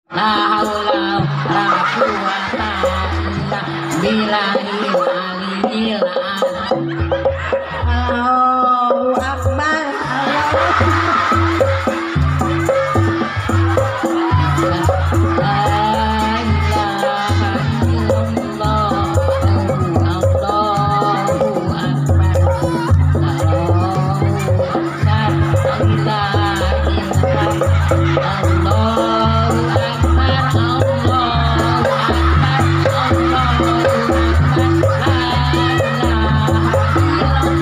La haula wala quwwata illa billahil aliyyil azim. Allahu akbar. La ilaha illallah. Allahu akbar. Allahu akbar. La ilaha Allahu akbar. Allahu akbar. Allahu akbar. La ilaha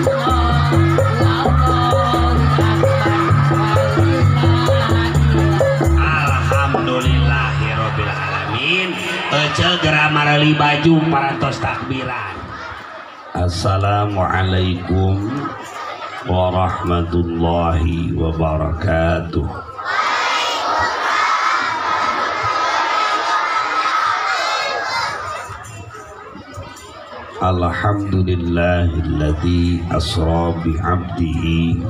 illallah. Allahu akbar. Alhamdulillahirabbil alamin. Ece geura mareli baju parantos takbiran. Assalamualaikum warahmatullahi wabarakatuh. Alhamdulillahilladzi asra bi 'abdihi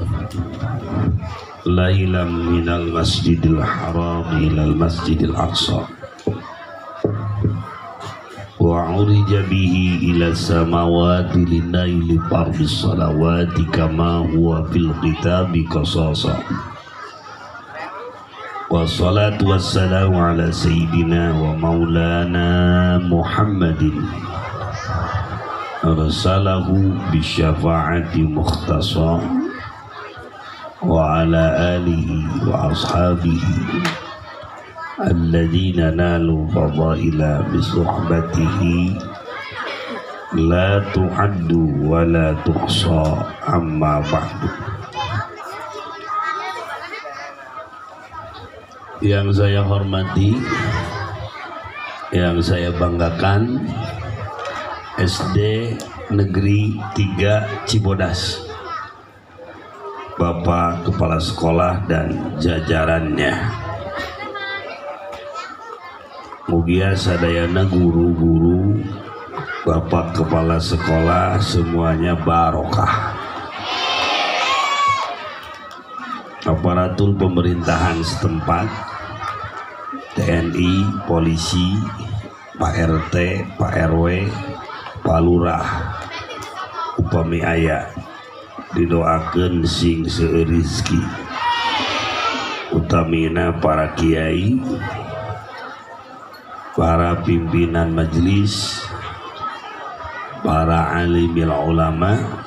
lailan minal masjidil haram ilal masjidil aqsa wa 'urija bihi ila samawati linaili fardis salawati kama huwa fil kitabi qasasa. Wassalatu wassalamu ala sayyidina wa maulana Muhammadin arsalahu bisyafa'ati mukhtasa wa ala alihi wa ashabihi alladzina nalu fadaila bisuhbatihi la tu'addu wa la tuhsa, amma ba'du. Yang saya hormati, yang saya banggakan, SD Negeri 3 Cibodas, Bapak Kepala Sekolah dan jajarannya, mugia sadayana guru-guru, Bapak Kepala Sekolah, semuanya barokah. Aparatur pemerintahan setempat, TNI, polisi, Pak RT, Pak RW, Pak Lurah, upami aya didoakeun sing seueur rezeki, utamina para kiai, para pimpinan majelis, para alimil ulama,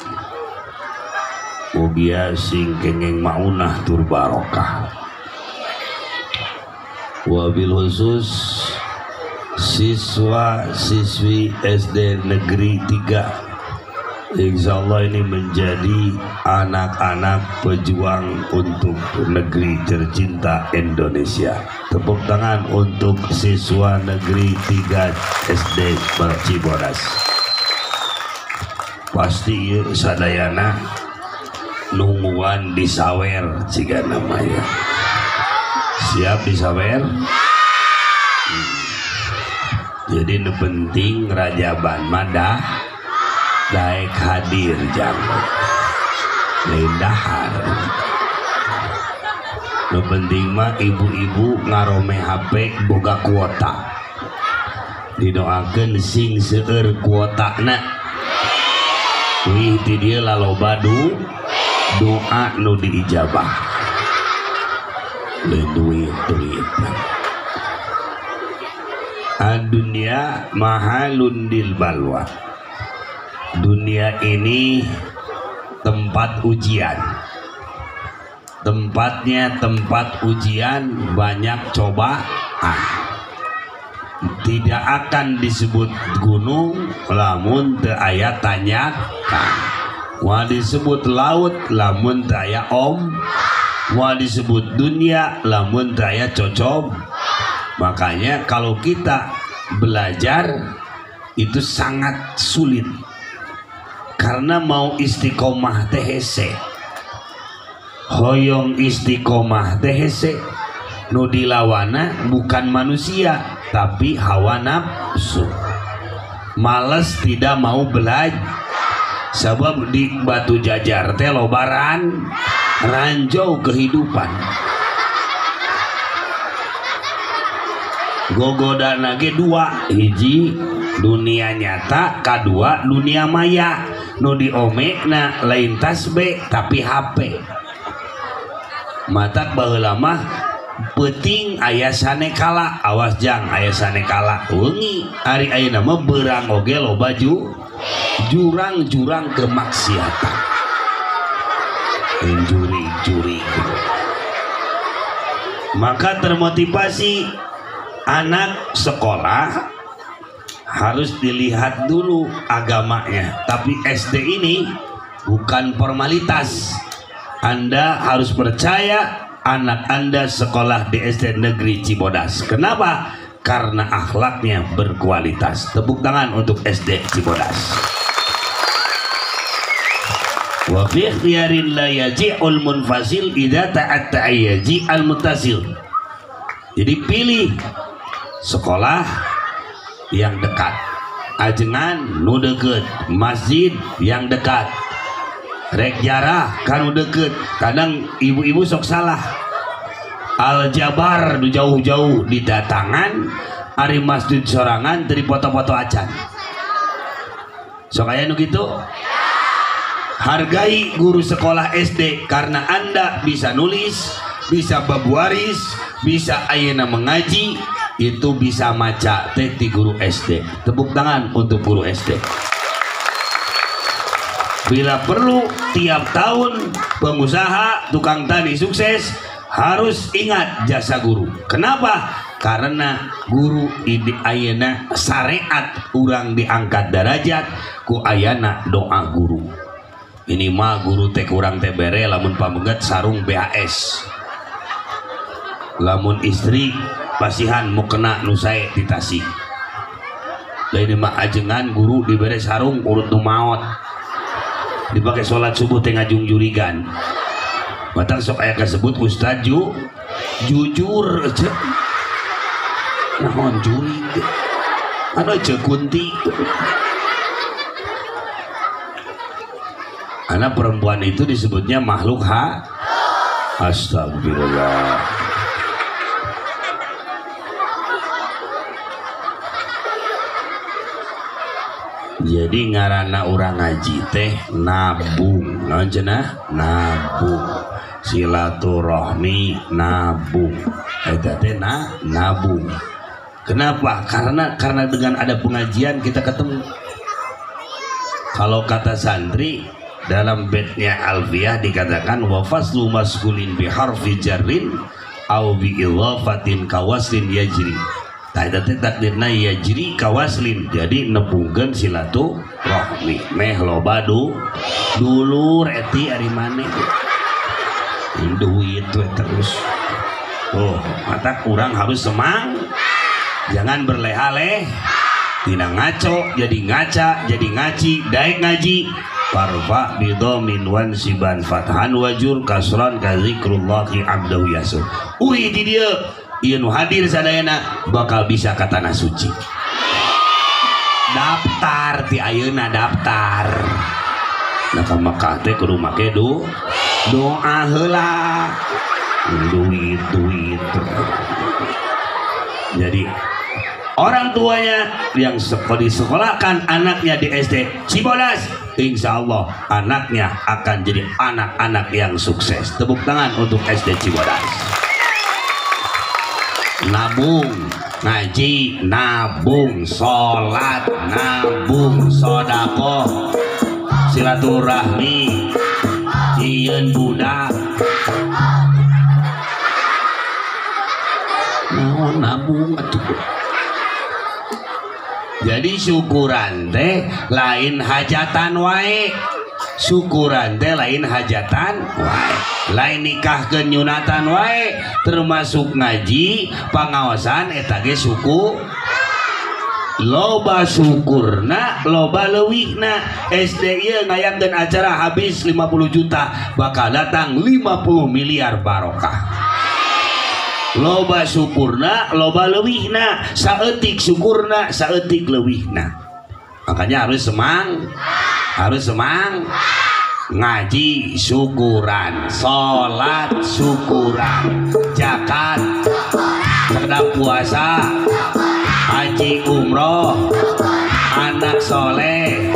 mugia sing kengeng maunah tur barokah. Wabil khusus siswa siswi SD Negeri 3, insya Allah ini menjadi anak-anak pejuang untuk negeri tercinta Indonesia. Tepuk tangan untuk siswa Negeri 3 SD Cibodas. Pasti ieu sadayana nungguan disawer jika namanya. Siap disawer? Jadi nu penting rajaban madah daek hadir jangan lain dahar. Nu penting mah ibu-ibu ngarome HP boga kuota. Didoakeun sing seueur kuotana. Wih ti dieu laloba doa nu diijabah. Lain duit duit. Dunia mahalun dil balwa. Dunia ini tempat ujian. Tempatnya tempat ujian, banyak cobaan. Tidak akan disebut gunung lamun teu aya tanyakan. Moal disebut laut lamun teu aya om. Moal disebut dunia lamun teu aya cocob. Makanya kalau kita belajar itu sangat sulit. Karena mau istiqomah teh hese. Hoyong istiqomah teh hese. Nu dilawana bukan manusia tapi hawa nafsu. Males tidak mau belajar. Sebab di Batu Jajar teh lobaran ranjau kehidupan. Gogodana ge dua, hiji dunia nyata, kadua dunia maya. Nu diomekna lain tasbih tapi HP. Matak baheula mah peuting aya sanekala, awas jang aya sanekala wengi. Ari ayeuna mah beurang oge loba jurang-jurang kemaksiatan. Juri-juri. Maka termotivasi anak sekolah harus dilihat dulu agamanya. Tapi SD ini bukan formalitas. Anda harus percaya anak Anda sekolah di SD Negeri Cibodas. Kenapa? Karena akhlaknya berkualitas. Tepuk tangan untuk SD Cibodas. Wa fi ikhtiyarin la yaji'ul munfasil idza ta'atta yaji al muttasil. Jadi pilih sekolah yang dekat, ajengan nu deket, masjid yang dekat, rek jarah kanu deket. Kadang ibu-ibu sok salah, aljabar nu jauh-jauh didatangan, ari masjid sorangan teu foto-foto acan. Sok aya nu kitu. Hargai guru sekolah SD karena Anda bisa nulis, bisa babuaris, bisa ayeuna mengaji, itu bisa maca teh ti guru SD. Tepuk tangan untuk guru SD. Bila perlu tiap tahun pengusaha, tukang tani sukses harus ingat jasa guru. Kenapa? Karena guru ini ayeuna syariat urang diangkat derajat ku ayana doa guru. Ini mah guru teh kurang teh bere lamun pamegat sarung BHS. Lamun istri pasihan mau kena nu sae di Tasik. Lain mah ajengan guru dibere sarung urut nu maot. Dipakai sholat subuh teh ngajungjurigan. Batang sok aya kasebut ustad jujur ceuk. Naon jurig. Anu ceuk kunti. Karena perempuan itu disebutnya makhluk ha. Astagfirullah. Jadi ngarana urang ngaji teh nabung, naon cenah? Nabung. Silaturahmi nabung. Eta teh nabung. Kenapa? Karena dengan ada pengajian kita ketemu. Kalau kata santri dalam bednya Alfiyah dikatakan wa faslu maskulin bi harfi jarrin au bi idhafatin kawaslin yajri. Tah eta teh takdirna yajri kawaslin. Jadi nepungkeun silaturahmi. Meh loba dulur eti ari maneh. Duit we terus. Oh, mata kurang harus semang. Jangan berleha-leh. Tina ngaco jadi ngaca, jadi ngaci, daek ngaji. Parfa bidhamin wan siban fathan wajur kasran ka zikrullahi abdahu yasur. Uih di dieu ieu nu hadir sadayana bakal bisa ka tanah suci. Daftar ti ayeuna daftar. Nah ka Mekah teh kudu make doa heula. Duit duit. Jadi orang tuanya yang disekolahkan anaknya di SD Cibodas, insya Allah anaknya akan jadi anak-anak yang sukses. Tepuk tangan untuk SD Cibodas. Nabung ngaji, nabung sholat, nabung sodakoh, silaturahmi, ieun budak. Naon nabung atuh. Jadi syukuran teh lain hajatan wae. Syukuran teh lain hajatan wae. Lain nikah nyunatan wae, termasuk ngaji, pangaosan eta ge suku. Loba syukurna, loba leuwihna. SD ieu ngayakeun acara habis 50 juta, bakal datang 50 miliar barokah. Loba syukurna, loba leuwihna, saeutik syukurna, saeutik leuwihna. Makanya harus semang, ngaji syukuran, salat syukuran, zakat. Sedang puasa, haji umroh, anak soleh,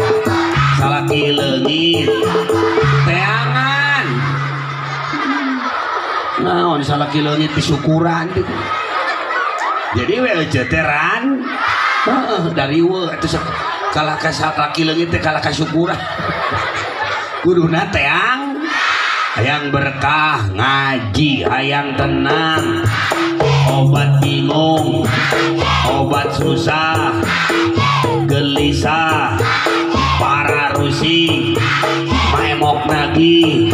salaki leungit, teangan. Naon salaki leungit disyukuran gitu. Jadi we euceu teh ran heeh dari we atuh kalah ka salaki leungit teh kalah ka syukuran. Kuduna teang hayang berkah ngaji, hayang tenang, obat bingung, obat susah, gelisah, para rusi, maemok nagih,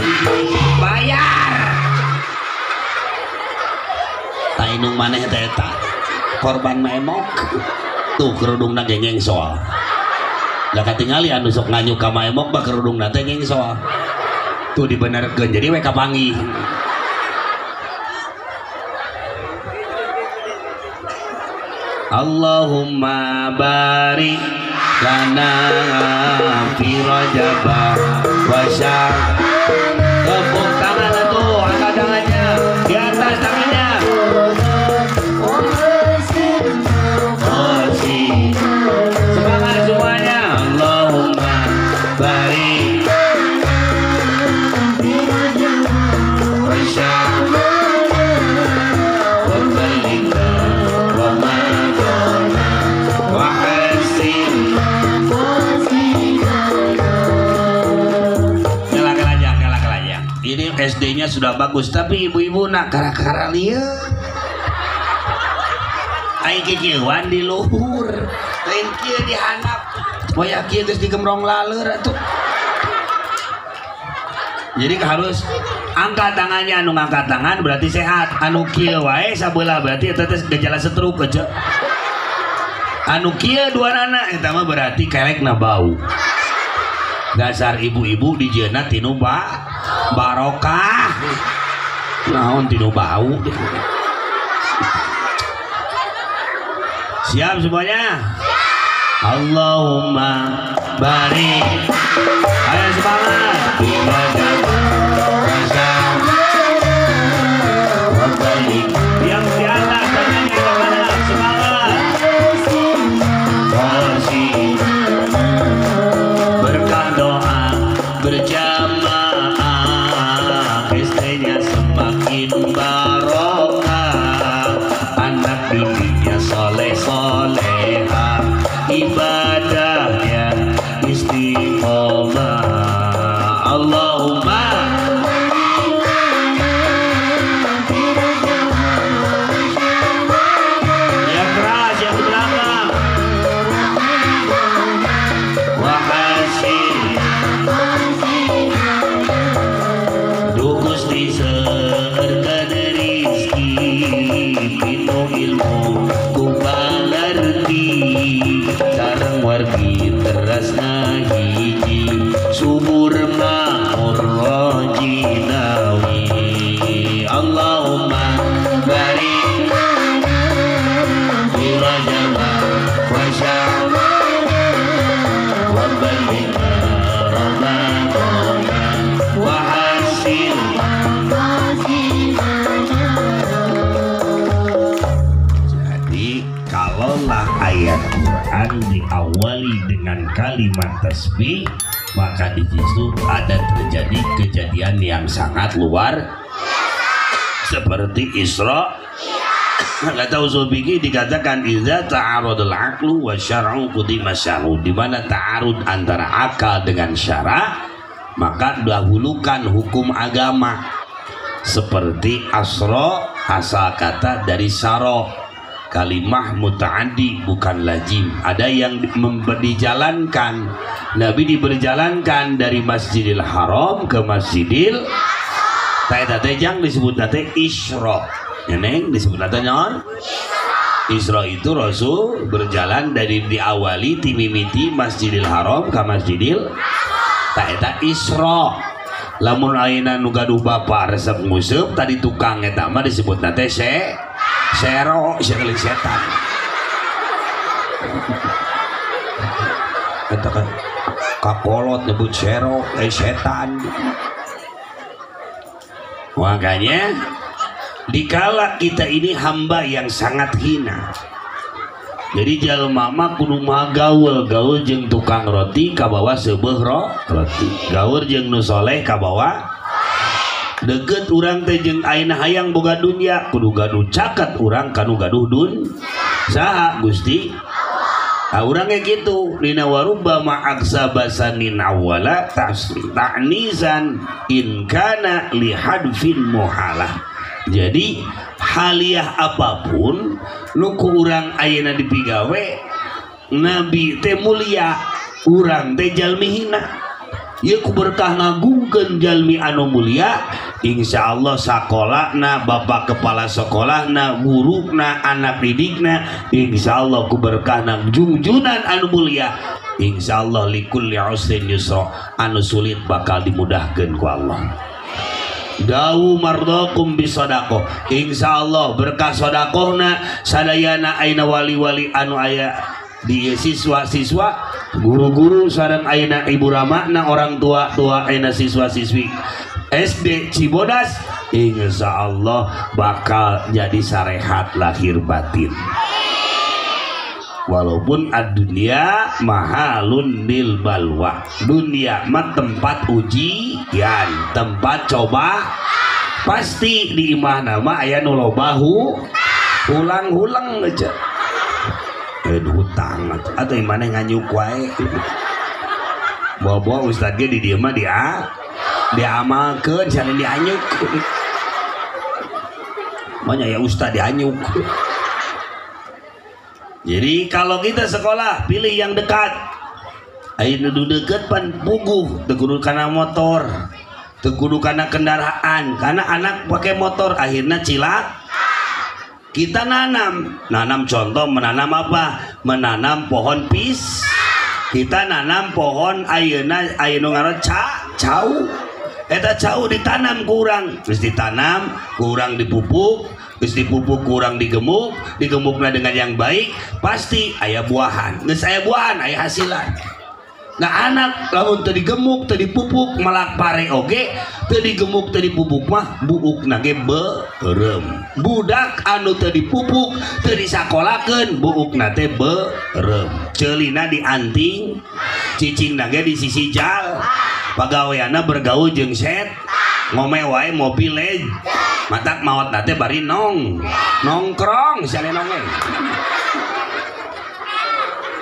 bayar. Tainung maneh teh eta korban maemok tuh kerudungna gengeng soal. Lah katingali anu sok nganyuk ka maemok bah kerudungna teh gengeng soal. Tuh dibenerkeun jadi we kapanggih. Allahumma barik lana fi Rajab wa Sya'ban. Tepuk tangan tuh, angkat tangannya di atas tangannya. Semangat semuanya. Allahumma barik wa Sya'ban wa ballighna Ramadan wa hasin. Kelak-kelak. Ini SD-nya sudah bagus, tapi ibu-ibu nak kara-kara lieu. Aing kikieuan di luhur, lain kieu di handap. Poya kieu geus digemrong laleur atuh. Jadi harus angkat tangannya, anu ngangkat tangan berarti sehat, anu kieu wae sabelah berarti eta teh gejala stroke aja. Anu kieu duanana eta mah berarti kelekna bau. Dasar ibu-ibu dijieunna tinu barokah. Naon tinu bau. Siap semuanya? Allahumma barik. Ayo semangat. Yang di atas tangannya ke semangat. Berkah doa berjamaah, SD-nya semakin barokah, anak didiknya soleh soleha, ibadahnya istiqomah. Allahumma yang keras, yang di belakang. Wahasil duh Gusti seueurkeun rizki, pinu ilmu ku pangarti, sareng wargi teras ngahiji, subur makmur rojinawi. Allahumma barik fi Rajab wa Sya'ban wa ballighna Ramadan wa hasil. Jadi kalaulah ayat Quran diawali dengan kalimat tasbih, maka di situ ada terjadi kejadian yang sangat luar seperti Isra. Kata usul fikih dikatakan idza ta'aradul aqlu wa syar'u qudima syar'u, di mana ta'arud antara akal dengan syara, maka dahulukan hukum agama. Seperti asra asal kata dari saro, kalimah muta'addi bukan lazim. Ada yang dijalankan, Nabi diberjalankan dari Masjidil Haram ke Masjidil Ta'eta jang disebut teh Isra. Neng disebut teh naon? Isra itu Rasul berjalan dari diawali timimiti Masjidil Haram ke Masjidil Ta'eta Isra. Lamun ayeuna nu gaduh bapa resep nguseup tadi tukang eta mah disebut teh sero, setan. Eta kan kakolot nyebut sero, setan. Makanya Dikala kita ini hamba yang sangat hina. Jadi jalma mah kudu mah gaul, gaul jeung tukang roti kabawa seubeuh roti. Gaul jeung nu soleh kabawa deket urang teh jeung ayeuna hayang boga dunya kudu gaduh caket urang kanu gaduh dun. Saha Gusti? Ah urang ge kitu dina warubba ma aksabasanin awala ta'nizan in kana li hadfin muhalah. Jadi haliah apapun nu ku urang ayeuna dipigawe nabi teh mulia urang teh jalmi hina. Ieu ku berkah ngagungkeun jalmi anu mulia insyaallah sakolana bapak kepala sekolahna guruna anak didikna insyaallah ku berkah junjunan anu mulia insyaallah likulli usrin yusra anu sulit bakal dimudahkeun ku Allah. Dawu mardokum bisodaqoh insyaallah berkah sodakohna sadayana aina wali-wali anu aya di siswa-siswa guru-guru sareng aina ibu ramana orang tua-tua aina siswa-siswi SD Cibodas insyaallah bakal jadi sarehat lahir batin. Walaupun ad-dunya mahalun lil balwa, dunia mah tempat ujian, tempat coba. Pasti di imah nama aya nu loba hulang-hulang aja. Hutang atau imah nganyuk wae. Bawa-bawa ustad ge di dieu mah diamalkeun sareng dianyuk. Manya ya ustad dianyuk. Jadi kalau kita sekolah pilih yang dekat. Ayo nu deket pan puguh, teu kudu kana motor, teu kudu kana kendaraan, karena anak pakai motor akhirnya cilak. Kita nanam, nanam contoh menanam apa? Menanam pohon pis. Kita nanam pohon ayeuna ayeuna ngaran cau. Eta cau ditanam kurang, terus ditanam kurang dipupuk. Geus dipupuk kurang digemuk, digemukna dengan yang baik, pasti aya buahan. Geus aya buahan, aya hasilan. Nah anak lamun teu digemuk, teu dipupuk, melak pare oge, teu digemuk, teu dipupuk mah buukna ge beureum. Budak anu teu dipupuk, teu disakolakeun, buukna teh beureum. Ceulina dianting, cicingna ge di sisi jal. Pagaweanna bergaul jeung set, ngome wae mobil led. Matak maot nate bari nongkrong siale nongeng.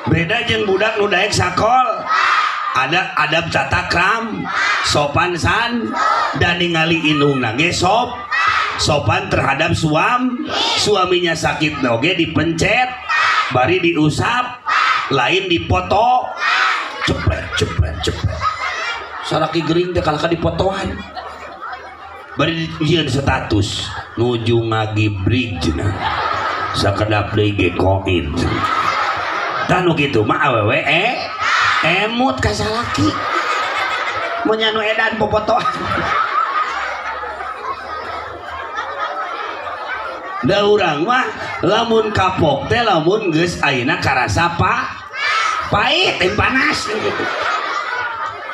Beda jeung budak nu daek sakol, ada adab tata kram, sopan san, dan ningali indungna ge sopan terhadap suaminya sakit oge dipencet, bari diusap, lain dipoto, cepret cepret cepret. Salaki gering teh kalahka dipotoan. Bari dijieun status nuju ngagibrig cenah sakedap deui ge koin tah nu kitu mah awewe emut ka salaki mun anu edan popotoan. Da urang mah lamun kapok teh lamun geus ayeuna karasa pahit teh panas gitu.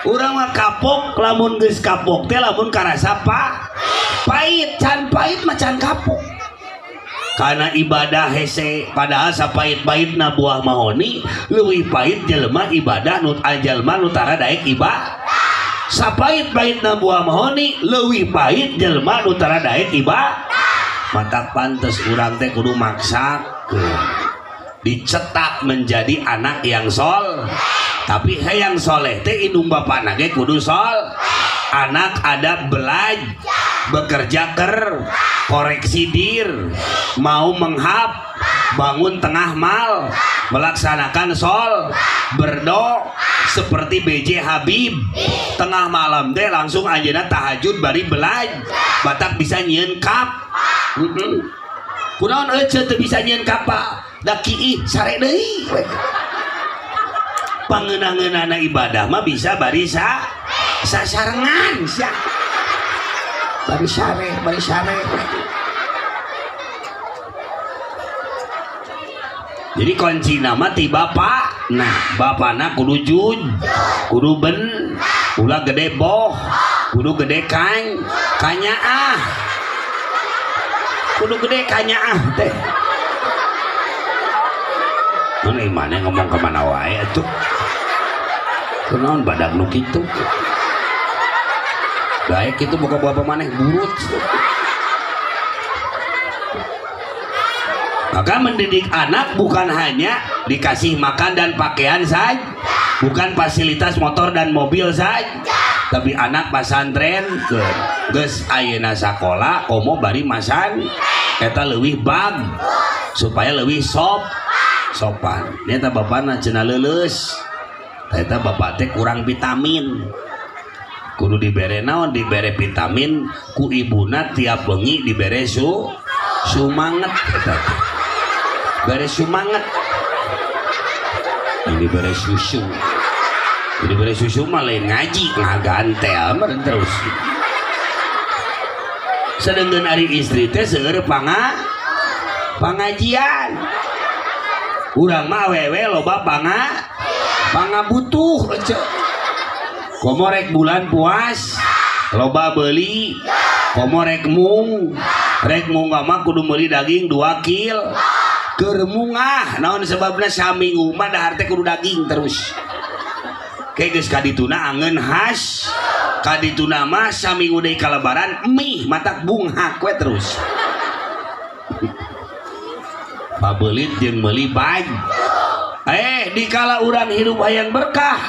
Urang mah kapok lamun geus kapok teh lamun karasa pahit, can pahit mah can kapok. Karena ibadah hese padahal sapahit-pahitna buah mahoni leuwih pahit jelema ibadah nu jalma nu tara daek ibadah. Sapahit-pahitna buah mahoni leuwih pahit jelema nu tara daek ibadah. Matak pantes urang teh kudu maksakeun dicetak menjadi anak yang sol. Tapi hayang soleh teh indung bapana ge kudu sol. Anak ada belajar, bekerja koreksi dir, mau menghap, bangun tengah mal, melaksanakan sol, berdoa seperti BJ Habib. Tengah malam teh langsung anjeunna tahajud bari belajar, batak bisa nyieun kap. Kunaon euceu teu bisa nyieun kapal, da kiih sare deui. Pangeunah-ngeunahna ibadah mah bisa bari sasarengan sia. Bari sare, bari sare. Jadi kunci nama ti bapak, nah bapana kudu jud, kudu ben, ulah gede boh, kudu gede kanyaah. Kudu gede kanyaah teh. Mana imane ngomong ka mana wae atuh. Kunaon badak nu kitu. Baik itu buka bapak maneh burut. Maka mendidik anak bukan hanya dikasih makan dan pakaian saja, bukan fasilitas motor dan mobil saja, tapi anak pasantren geus ayeuna sakola komo bari masan eta leuwih bag supaya leuwih sopan. Eta bapana cenah leuleus, eta bapak teh kurang vitamin. Kudu dibere naon, dibere vitamin ku ibuna tiap bengi dibere sumanget eta teh. Bere sumanget. Ini bere susu. Ini bere susu mah lain ngaji ngagantel mah terus. Sedengkeun ari istri teh seueur pangajian. Urang mah awewe loba pangabutuh ece. Komo rek bulan puas loba beli, komo rek mung mah kudu meuli daging 2 kil. Keur mungah naon sebabna saminggu mah dahar teh kudu daging terus. Ke geus kadituna angeun khas, kadituna mah saminggu deui kalebaran mie matak bunghak we terus. Pabeulit jeung meuli baj. Dikala urang hirup hayang berkah,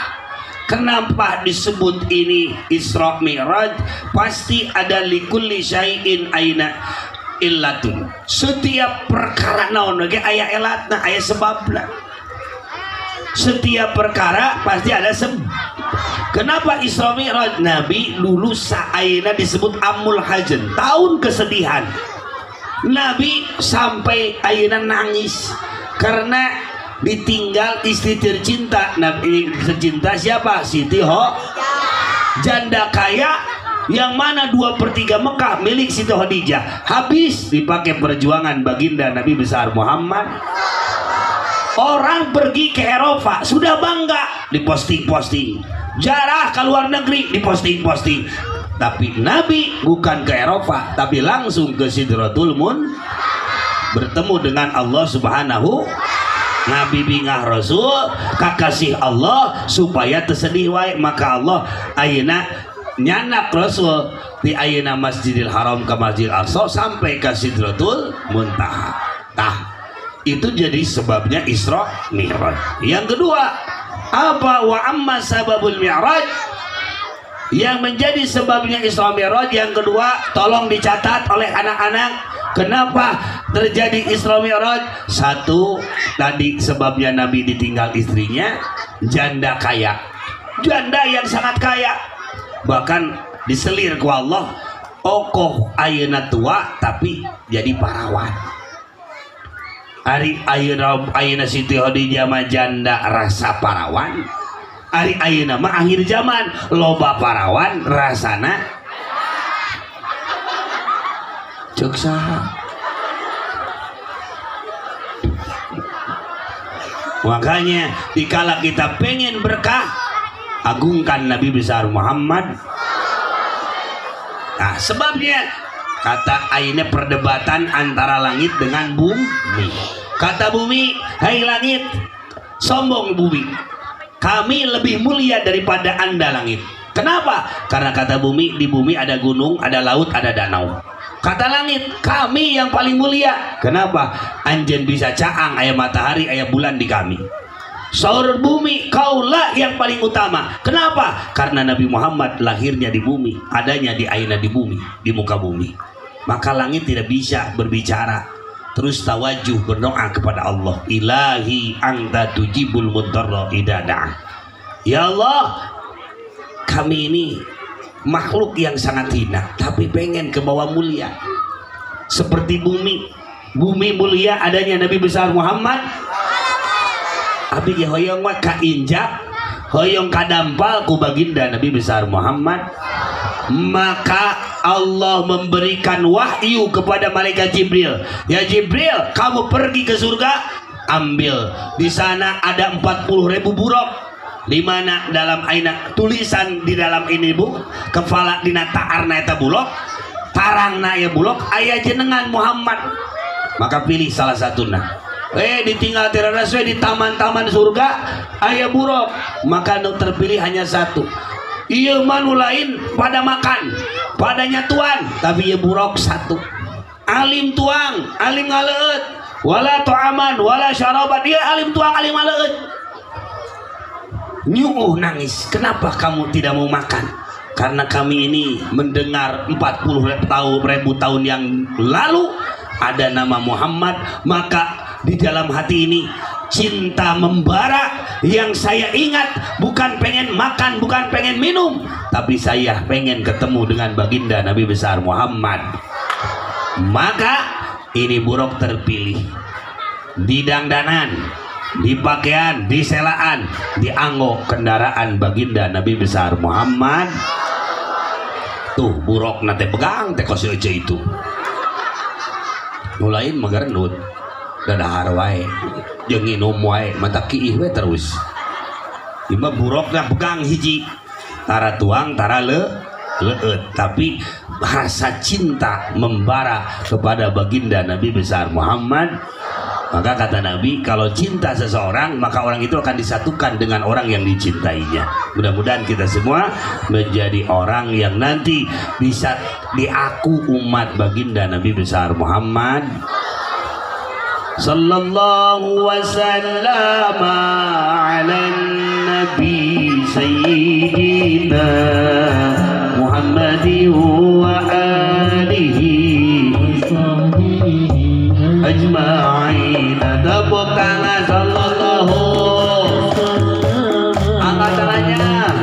kenapa disebut ini Isra Mi'raj? Pasti ada likulli syai'in aina illatun. Setiap perkara naon ge aya elatna, aya sebabna. Setiap perkara pasti ada sebab. Kenapa Isra Mi'raj? Nabi dulu saayeuna disebut Amul Hajan, tahun kesedihan. Nabi sampai ayeuna nangis karena ditinggal istri tercinta. Nabi tercinta siapa? Siti Khadijah, janda kaya yang mana 2/3 Mekah milik Siti Khadijah, habis dipakai perjuangan baginda Nabi besar Muhammad. Orang pergi ke Eropa sudah bangga diposting-posting, jarah ke luar negeri diposting-posting, tapi Nabi bukan ke Eropa, tapi langsung ke Sidratul Muntaha bertemu dengan Allah Subhanahu. Nabi bingah Rasul kakasih Allah supaya tersedih wae, maka Allah ayeuna nyanak Rasul di ayeuna Masjidil Haram ke Masjidil Aqsa sampai ke Sidratul Muntaha. Tah, itu jadi sebabnya Isra Mi'raj. Yang kedua, apa wa amma sababul Mi'raj? Yang menjadi sebabnya Isra Mi'raj yang kedua, tolong dicatat oleh anak-anak. Kenapa terjadi Isra Mi'raj? Satu, tadi sebabnya Nabi ditinggal istrinya, janda kaya, janda yang sangat kaya, bahkan diselir ku Allah, okoh ayeuna tua tapi jadi parawan. Ari ayeuna ayeuna Siti Khadijah mah janda rasa parawan, ari ayeuna mah akhir zaman loba parawan rasana cek saha. Makanya dikala kita pengen berkah, agungkan Nabi besar Muhammad. Nah, sebabnya kata akhirnya perdebatan antara langit dengan bumi. Kata bumi, hai langit, sombong bumi, kami lebih mulia daripada anda langit. Kenapa? Karena kata bumi, di bumi ada gunung, ada laut, ada danau. Kata langit, kami yang paling mulia. Kenapa? Anjen bisa caang, ayah matahari, ayah bulan di kami. Saur bumi, kaulah yang paling utama. Kenapa? Karena Nabi Muhammad lahirnya di bumi, adanya di aina di bumi, di muka bumi. Maka langit tidak bisa berbicara. Terus tawajuh berdoa kepada Allah. Ilahi anta tujibul mudarra idza da'a. Ya Allah, kami ini makhluk yang sangat hina, tapi pengen ke bawah mulia seperti bumi. Bumi mulia adanya Nabi besar Muhammad. Abi ge hoyong mah kainjak, hoyong kadampal ku baginda Nabi besar Muhammad. Maka Allah memberikan wahyu kepada malaikat Jibril. Ya Jibril, kamu pergi ke surga, ambil di sana ada 40.000 buruk. Di mana dalam aina tulisan di dalam ini bu, kepala dina ta'arna eta bulog, Tarangna aya bulog aya jenengan Muhammad. Maka pilih salah satuna. Ditinggal teraras we di taman-taman surga aya buruk, maka nu terpilih hanya satu. Ieu mah nu lain pada makan, pada nyatuan, tapi ieu buruk satu. Alim tuang, alim ngaleueut, wala ta'aman, wala syaraban. Ieu alim tuang, alim ngaleueut. Nyuuh nangis, kenapa kamu tidak mau makan? Karena kami ini mendengar 40 ribu tahun yang lalu ada nama Muhammad, maka di dalam hati ini cinta membara yang saya ingat bukan pengen makan, bukan pengen minum, tapi saya pengen ketemu dengan baginda Nabi besar Muhammad. Maka ini buruk terpilih, di dangdanan, di pakaian, di selaan, di anggo kendaraan baginda Nabi besar Muhammad. Tuh buruk nate pegang teh kos itu. Nu lain mah gerendut. Dadahar wae jeung nginum wae mata kiih we terus. Ieu mah burukna pegang hiji, tara tuang tara leueut, tapi rasa cinta membara kepada baginda Nabi besar Muhammad. Maka kata Nabi, kalau cinta seseorang maka orang itu akan disatukan dengan orang yang dicintainya. Mudah-mudahan kita semua menjadi orang yang nanti bisa diaku umat baginda Nabi besar Muhammad. Sallallahu wasallama ala nabi sayyidina Muhammadin wa alihi ajma'in. Tepuk tangan sallallahu, angkat tangannya.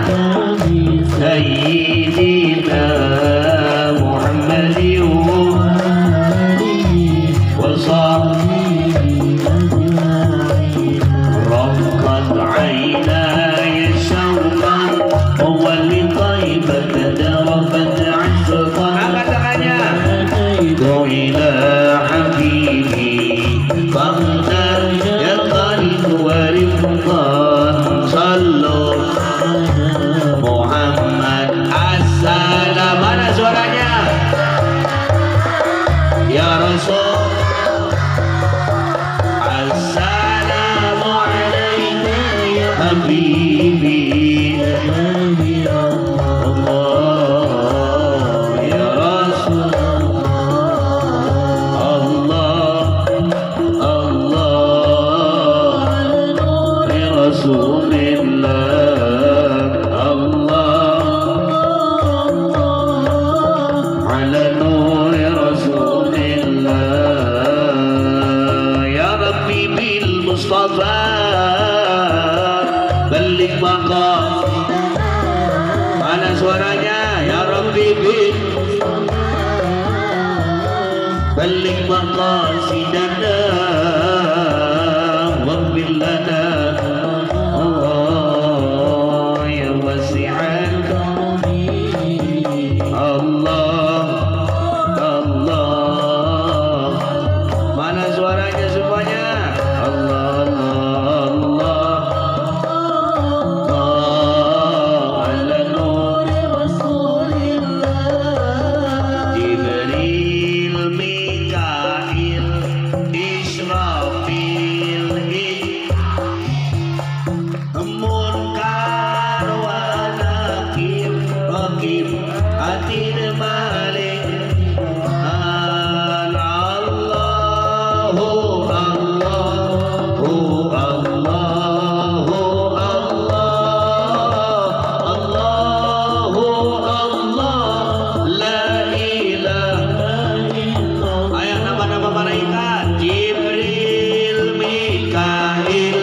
Sayyidina Muhammadin wa sahbihi رقت عيناي شوقا ولطيبة دربت عشقا. Angkat tangannya. إلى حبيبي فاغتر يا القلب ورفقا صلوا محمد. Assalam. Mana suaranya? Ya Rasul. Assalamu alayka ya habibi Allah ya Rasul Allah Allah ya Rasulillah Allah ala nur Rasulillah ya Rabbi bil Mustafa balligh maqam. Mana suaranya? Ya Rabbi bil balligh maqasidana waghfir lana Allah ya wasi'al Allah Allah. Mana suaranya semuanya? Allah Allah Allah ala nur Jibril Mikail Israfil Munkar wa Nakir Raqib Atid Malik Allahu Allahu Allahu Allah Allahu Allah la ilaha illallah. Ayo nama-nama malaikat. Jibril Mikail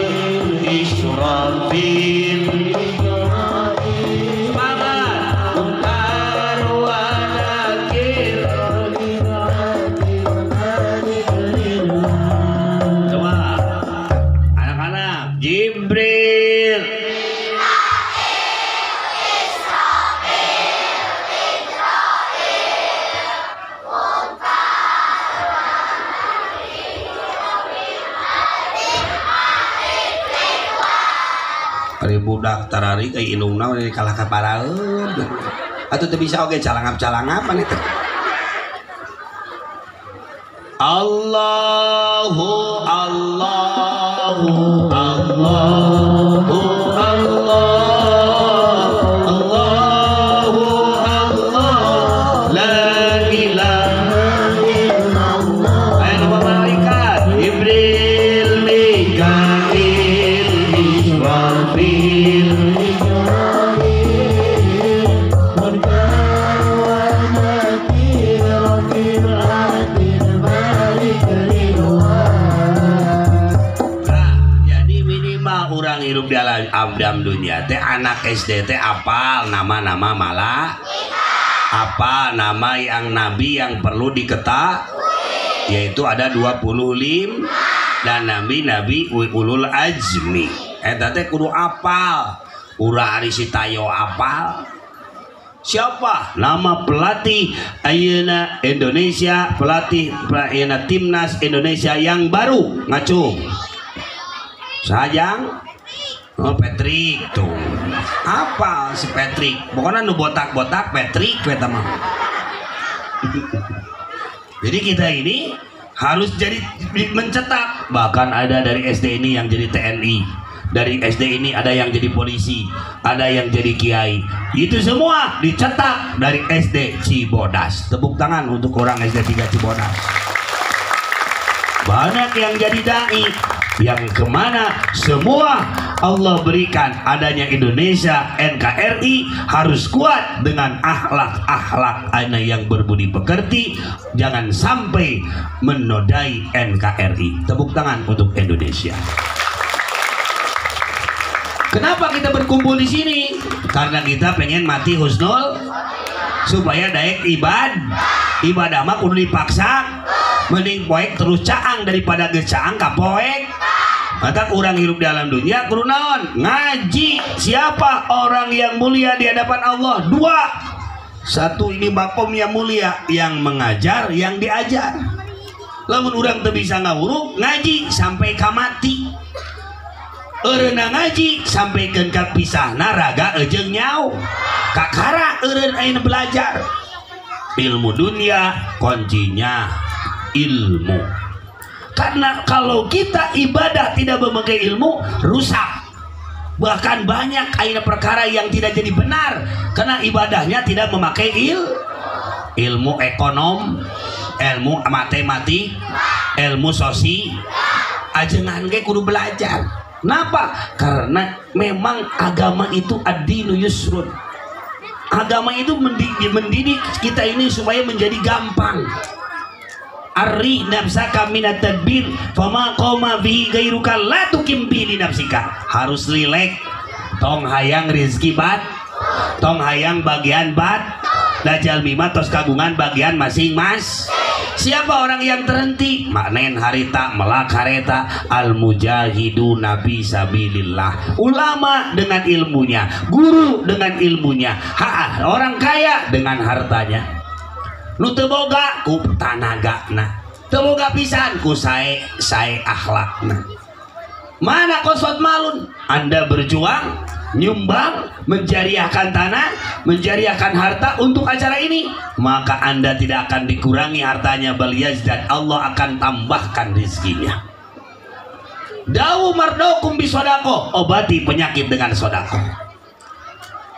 Israfil. Semangat. Munkar wa Nakir. Coba anak-anak. Jibril Ari budak tarari ka indungna we kalah ka paraeun. Atuh teu bisa oge calangap-calangapan itu. Allahu Allahu Allahu Allah Allahu Allah la ilaha illallah. Ayo nama malaikat Jibril, Mikail, Israfil, hidup di alam dunia teh anak SD teh apal nama-nama malah apa nama yang nabi yang perlu diketahui, yaitu ada 25 dan nabi-nabi ulul azmi. Eta teh kudu apal. Urang ari si Tayo apal. Siapa nama pelatih ayeuna Indonesia, pelatih ayeuna timnas Indonesia yang baru ngacung? Sajang? Oh Patrick tuh. Apa si Patrick? Pokoknya nu botak-botak Patrick we mah. Jadi kita ini harus jadi mencetak. Bahkan ada dari SD ini yang jadi TNI, dari SD ini ada yang jadi polisi, ada yang jadi kiai. Itu semua dicetak dari SD Cibodas. Tepuk tangan untuk orang SD 3 Cibodas. Banyak yang jadi dai, yang kemana semua Allah berikan adanya Indonesia NKRI harus kuat dengan akhlak-akhlak anak yang berbudi pekerti, jangan sampai menodai NKRI. Tepuk tangan untuk Indonesia. Kenapa kita berkumpul di sini? Karena kita pengen mati husnul supaya daek ibadah mah kudu dipaksa. Mending poek terus caang daripada geus caang ka poek. Maka kurang hidup dalam dunia kudu naon? Ngaji. Siapa orang yang mulia di hadapan Allah? Dua. Satu ini makom yang mulia, yang mengajar, yang diajar. Lamun urang teu bisa ngawuruk, ngaji sampai ka mati. Eureunna ngaji sampai keun ka pisahna raga eujeung nyau. Kakara eureun ayeuna belajar. Ilmu dunia kuncinya ilmu. Karena kalau kita ibadah tidak memakai ilmu, rusak. Bahkan banyak akhirnya perkara yang tidak jadi benar karena ibadahnya tidak memakai ilmu ekonom, ilmu matematik, ilmu sosial. Ajengan ge kudu belajar. Kenapa? Karena memang agama itu ad-dinu yusrun. Agama itu mendidik kita ini supaya menjadi gampang. Arri nafsaka minat tadbir fama qoma bihi ghairuka la tukim bi nafsika. Harus rileks. Tong hayang rezeki bat, tong hayang bagian bat, dajal mima tos kagungan bagian masing mas. Siapa orang yang terhenti? Maknen harita melak hareta al mujahidu nabi sabilillah. Ulama dengan ilmunya, guru dengan ilmunya, orang kaya dengan hartanya. Nu teu boga ku tanagana, teu boga pisan ku sae sae akhlakna. Mana kosot malun? Anda berjuang, nyumbang, menjariahkan tanah, menjariahkan harta untuk acara ini, maka Anda tidak akan dikurangi hartanya, bal yazdad, Allah akan tambahkan rezekinya. Dawu mardokum bisodako, obati penyakit dengan sodako.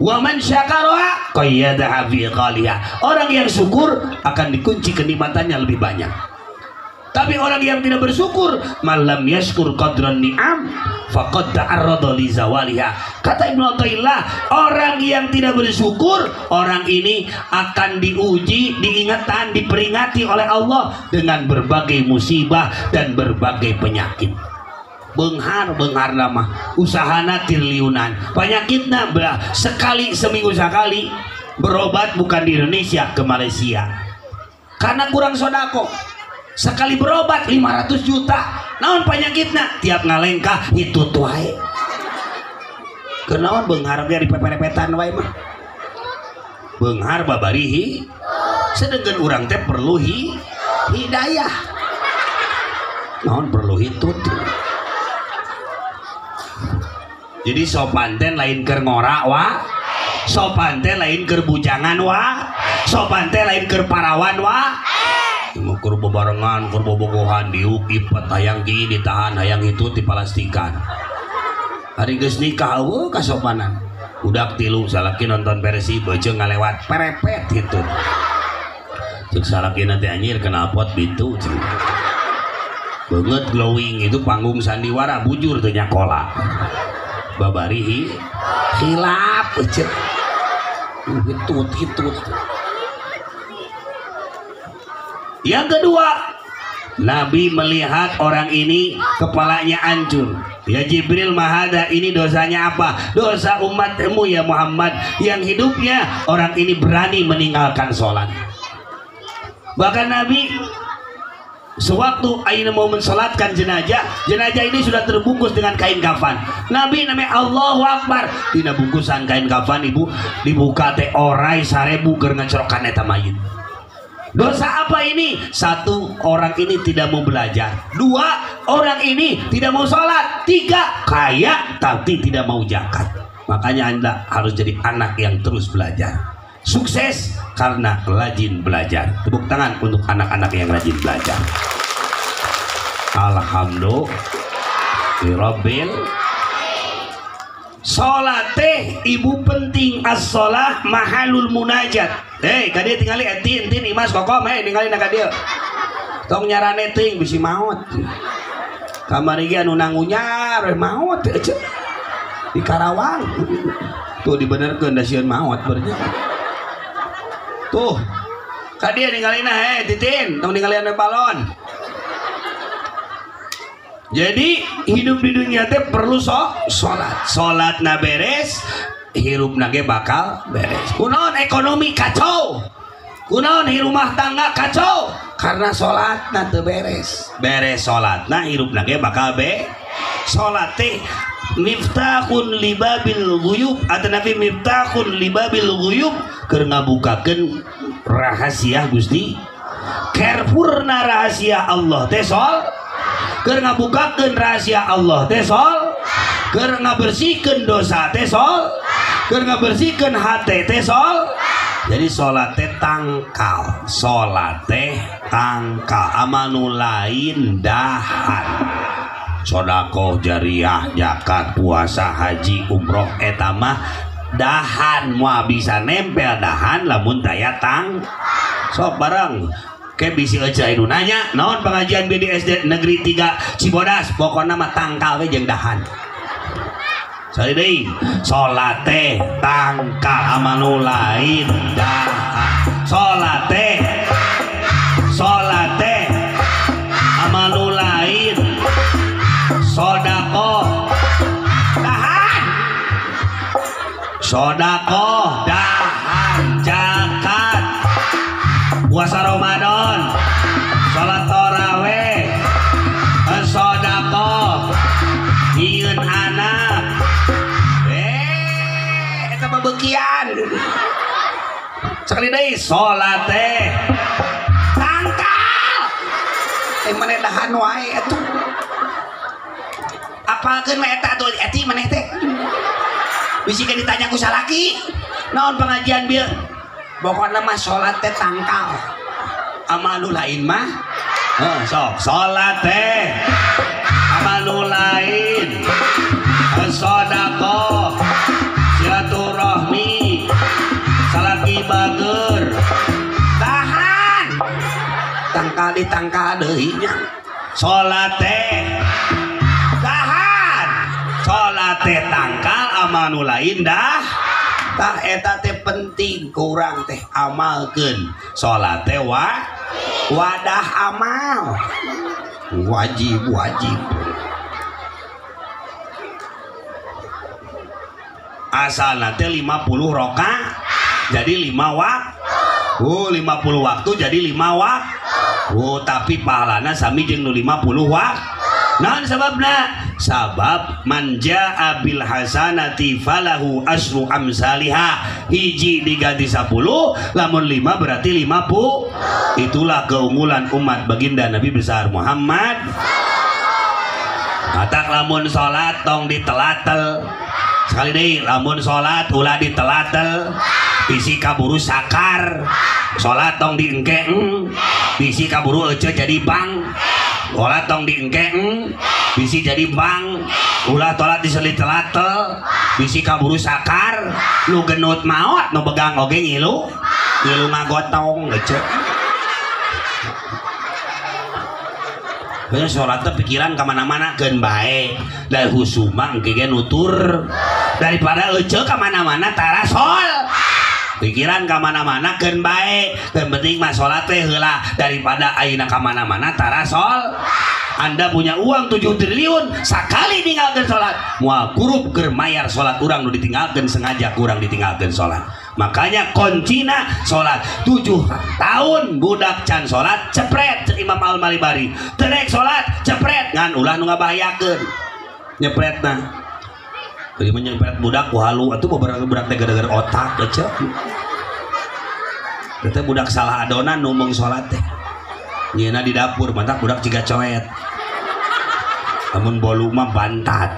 Wa man syakara qayyadaha fi qaliha. Orang yang syukur akan dikunci kenikmatannya lebih banyak. Tapi orang yang tidak bersyukur, malam yashkur qadran ni'am faqad ta'arrada li zawaliha. Kata Ibnu Athaillah, orang yang tidak bersyukur, orang ini akan diuji, diingatkan, diperingati oleh Allah dengan berbagai musibah dan berbagai penyakit. Benghar benghar lama usahana triliunan, penyakitna belah sekali seminggu sekali berobat, bukan di Indonesia, ke Malaysia karena kurang sodako. Sekali berobat 500 juta. Naon penyakitna? Tiap ngalengkah itu wae. Kenaon benghar ge dipeperepetan wae mah. Benghar babarihi. Sedengkeun urang teh perlu hidayah. Naon perlu hitut. Jadi sopan teh lain keur ngora wa, sopan teh lain keur bujangan wa, sopan teh lain keur parawan wa. Keur bebarengan, keur bobogohan diuk ipet hayang kieu ditahan, hayang itu dipalastikan. Ari geus nikah eueuh kasopanan. Budak tilu salaki nonton Persib beuceung ngalewat perepet gitu. Ceuk salakina teh anjir knalpot bitu cenah. Beungeut glowing itu panggung sandiwara bujur teu nyakola. Babari hilap eceuk. Hitut. Yang kedua, Nabi melihat orang ini kepalanya hancur. Ya Jibril mahada, ini dosanya apa? Dosa umatmu ya Muhammad, yang hidupnya orang ini berani meninggalkan sholat. Bahkan Nabi sewaktu aina mau mensolatkan jenazah, jenazah ini sudah terbungkus dengan kain kafan. Nabi namanya Allahu Akbar. Dina bungkusan kain kafan ibu dibuka teh orai 1000 keur ngecerokan eta mayit. Dosa apa ini? Satu, orang ini tidak mau belajar. Dua, orang ini tidak mau sholat. Tiga, kaya tapi tidak mau zakat. Makanya Anda harus jadi anak yang terus belajar. Sukses karena rajin belajar. Tepuk tangan untuk anak-anak yang rajin belajar. Alhamdulillahirabbil. Salat teh ibu penting, as-shalah mahalul munajat. Hei, ka dieu tingali etin tin imas kokom, hei ningali na ka dieu. Tong nyarane teuing bisi maot. Kamari ge anu nangunyar we maot ece. Di Karawang. Tuh dibenerkeun da sieun maot bernya. Tuh. Ka dieu ningalina hei titin, tong ningalian we balon. Jadi hidup di dunia teh perlu sholat. Sholat na beres, hirup na ge bakal beres. Kunaon ekonomi kacau, kunaon rumah tangga kacau, karena sholat na teu beres. Beres sholat na hirup na ge bakal be. Sholat teh miftahun libabil ghuyub atau nabi miftahun libabil ghuyub keur ngabukakeun rahasia Gusti. Kerpurna rahasia Allah teh sol. Keur ngabukakeun rahasia Allah teh sol, keur ngabersihkeun dosa teh sol, keur ngabersihkeun hate teh sol. Jadi salat teh tangkal, salat teh tangkal, amanu lain dahan. Sedekah jariah, zakat, puasa, haji, umroh eta mah dahan, moal bisa nempel dahan lamun daya tang. Sok bareng ke bisi aja anu nanya naon pengajian BDSD Negeri 3 Cibodas, pokokna mah tangkal we jeung dahan. Sali deui, salat teh tangkal amanu lain dahan. Salat teh amanu lain sedekah dahan. Sedekah dahan, zakat, puasa Ramadan, salat tarawih, sedekah, nyieun anak. Eta mah beukian. Sekali deui, salat teh tangkal. Eh maneh dahan wae atuh. Apalkeun we eta atuh eti maneh teh. Bisi ke ditanya ku salaki, naon pengajian bieu? Pokokna mah salat teh tangkal. Amalu lain mah sok salat teh amalu lain sedekah, silaturahmi, salaki bager, tahan. Tangkal ditangkal deui nya. Salat teh tahan. Salat teh tangkal amanu lain dah. Tah eta teh penting kurang teh amalkeun. Salat teh wadah amal. Wajib wajib. Asalna teh 50 rakaat jadi 5 waktu. Oh, 50 waktu jadi 5 waktu. Oh, tapi pahalana sami jeung nu 50 waktu. Naon sababna? Sabab man jaa bil hasanati falahu asru amsalihah. Hiji diganti 10, lamun 5 berarti 50. Itulah keunggulan umat baginda Nabi besar Muhammad. Matak lamun salat tong ditelatel. Sekali deui, lamun salat ulah ditelatel. Bisi kaburu sakar. Salat tong diengke. Bisi kaburu ece jadi bang. Salat tong diengke. Bisi jadi bang. Ulah tolat diselit telatel. Bisi kaburu sakar. Nu genut maot nu begang oge ngilu. Ngilu ngagotong ece. Bener sholatnya pikiran kemana-mana keun bae da husuma engke ge nutur daripada ece kemana-mana tara sol pikiran kemana-mana keun bae yang penting mah sholat teh heula daripada ayeuna kemana-mana tara sol. Anda punya uang 7 triliun sakali ninggalkeun sholat moal kurup keur mayar sholat urang nu ditinggalkeun sengaja kurang ditinggalkeun sholat. Makanya kuncina sholat 7 tahun budak can sholat cepret cek Imam Al-Malibari terek sholat cepret ngan ulah nu ngabahayakeun nyepretna. Jadi menyepret budak ku halu atuh beberapa budak teh gara-gara otak ece teh budak salah adonan nu meung sholat teh nyeuna di dapur mantak budak ciga coet lamun bolu mah bantat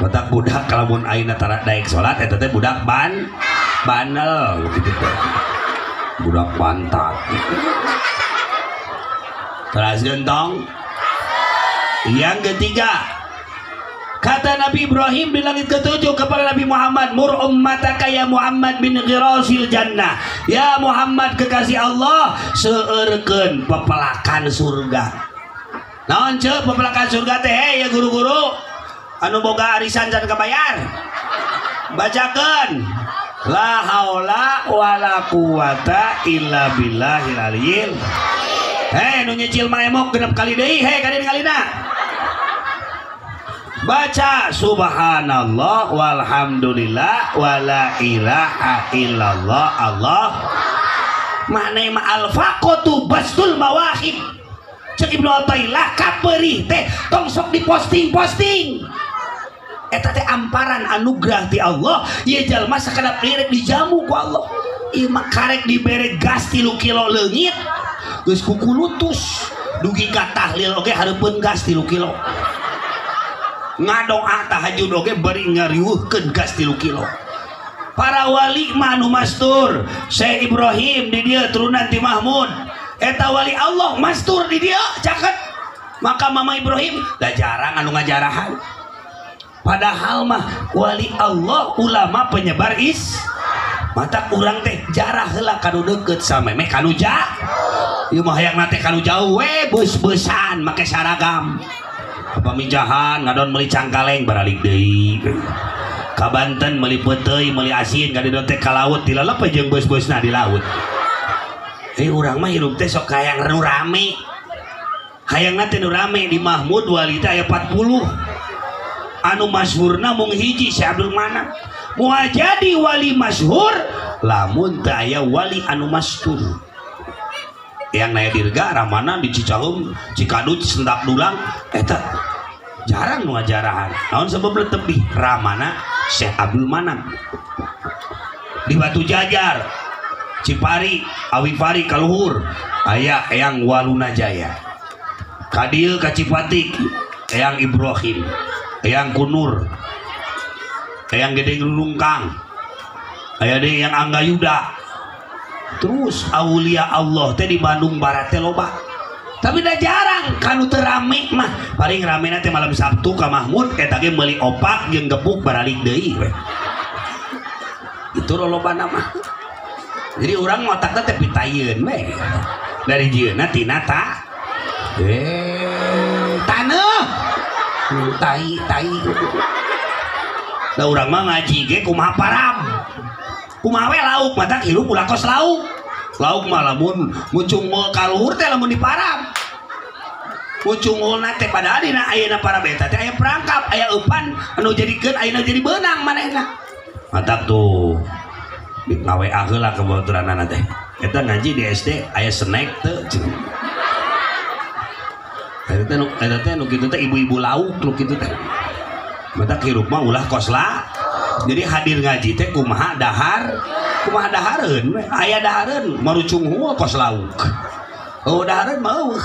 mantak budak lamun ayeuna tara daek sholat eta teh budak bandel gitu teh budak bantat teras gentong. Yang ketiga, kata Nabi Ibrahim di langit ketujuh kepada Nabi Muhammad, mur ummataka ya Muhammad bin ghirasil jannah. Ya Muhammad kekasih Allah, seueurkeun pepelakan surga. Naon ceu pepelakan surga teh? Hei ya guru-guru anu boga arisan can kabayar, bacakeun la haula wala quwata illa billahil aliyil. Hei nu nyicil maemok genep kali deui, hei kali kalina. Baca subhanallah walhamdulillah wala ilaha illallah Allah. Makna mah al-faqatu bastul mawahib. Cek Ibnu Athaillah kaperih teh tong sok diposting-posting. Eta teh amparan anugerah ti Allah, ieu jalma sakedap lirik dijamu ku Allah. Ieu mah karek dibere gas 3 kilo leungit geus kukulutus dugi ka tahlil oge hareupeun gas 3 kilo. Ngadoa tahajud oge bari ngariweuhkeun gas 3 kilo. Para wali mah anu mastur, Syekh Ibrahim di dieu turunan ti Mahmud. Eta wali Allah mastur di dieu caket. Maka Mama Ibrahim da jarang anu ngajarahan. Padahal mah wali Allah ulama penyebar is. Mata urang teh jarah heula kanu deukeut samemeh kanu jauh. Ieu mah hayangna teh kanu jauh we beus-beusan make saragam. Pamijahan ngadon meuli cangkaleng baralik deui. Ka Banten meuli peuteuy meuli asin ka dieu teh ka laut dilalep jeung beus-beusna di laut. Urang mah hirup teh sok hayang nu rame. Hayangna teh nu rame di Mahmud wali teh aya 40. Anu masyhurna mung hiji Syekh Abdul Manaf. Moal jadi wali masyhur lamun teu aya wali anu mastur. Yang naya dirga ramana di Cicaheum, Cikadut, Sendak Dulang eta jarang nu ngajarahan. Naon sebab tebih ramana Syekh Abdul Manaf. Di Batu Jajar, Cipari, Awifari, Kaluhur aya Eyang Waluna Jaya. Ka dieu ka Cipatik Eyang Ibrahim, Eyang Kunur, Eyang Gede Rungkang, aya deui Eyang Anggayuda. Terus aulia Allah teh di Bandung Barat teh loba. Tapi dah jarang kanu teu rame mah. Paling ramena teh malam Sabtu ka Mahmud eta ge meuli opak jeung gebuk baralik deui we. Itu lolobana mah. Jadi urang otakna teh pitayeun we. Dari jieuna tina ta. Taneuh. Tai tai. Da urang mah ngaji ge kumaha param. Kumaha we lauk matak hirup ulah kos lauk. Lauk mah lamun mucungul ka luhur teh lamun diparab. Mucungulna teh padahal dina ayeuna parab eta teh aya perangkap, aya eupan anu jadikeun ayeuna jadi beunang manehna. Matak tuh ngawa heula ka baturanana teh. Eta ngaji di SD aya snack teu. Eta teh nu kitu teh ibu-ibu lauk nu kitu teh. Matak hirup mah ulah kos lah. Jadi hadir ngaji teh kumaha dahar, kumaha dahareun we. Aya dahareun marucung hungkul kos lauk. Oh dahareun mah eueuh.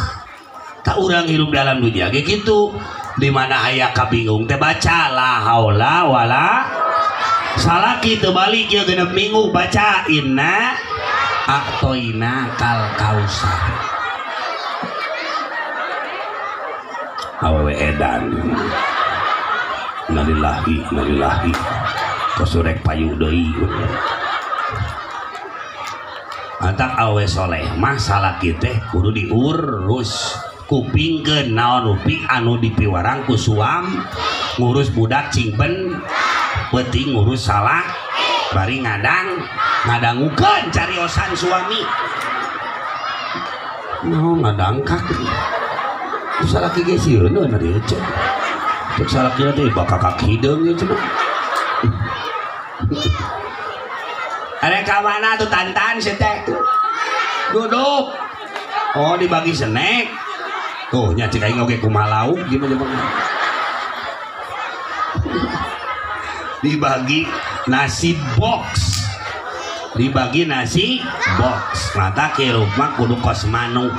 Tak urang hirup dalam dunia ge kitu. Di mana aya kabingung teh baca la haula wala Salaki teu balik ieu genep minggu baca inna a'toina kal kausar. Awewe edan. Innalillahi innalillahi. Kosurek payu deui. Antak awe soleh mah salaki teh kudu diurus. Kupingkeun naon rupi anu dipiwarang ku suam, ngurus budak cingben, penting ngurus salah, bari ngadang, ngadangukeun cariosan suami. Naon ngadangkak. Salaki ge sieun na dieu cek. Cek salaki teh bakal kaki hideung ieu cenah. Are ka mana tuh tantan si teh? Duduk. Oh dibagi snack. Tuh nya cek aing oge kumaha lauk gimana jeung. Dibagi nasi box. Dibagi nasi box. Mata kirup mah kudu kos manuk.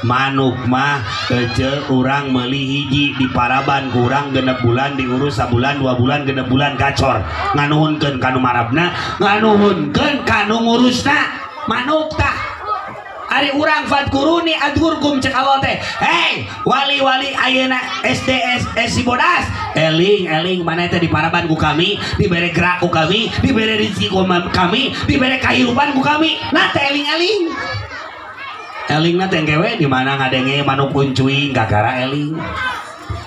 Manuk mah ece urang meuli hiji di paraban kurang genep bulan diurus sabulan 2 bulan genep bulan gacor. Nganuhunkeun kanu marabna, nganuhunkeun kanu ngurusna. Manuk tah. Ari urang fadkuruni adkurkum cek Allah teh. Hei, wali-wali ayeuna SDS si bodas. Eling eling mana teh di paraban ku kami, dibere gerak ku kami, dibere rezeki ku kami, dibere kahirupan ku kami. Nah teh eling-eling. Eling na teh kewe di mana ngadenge manuk kuncuing gagara eling.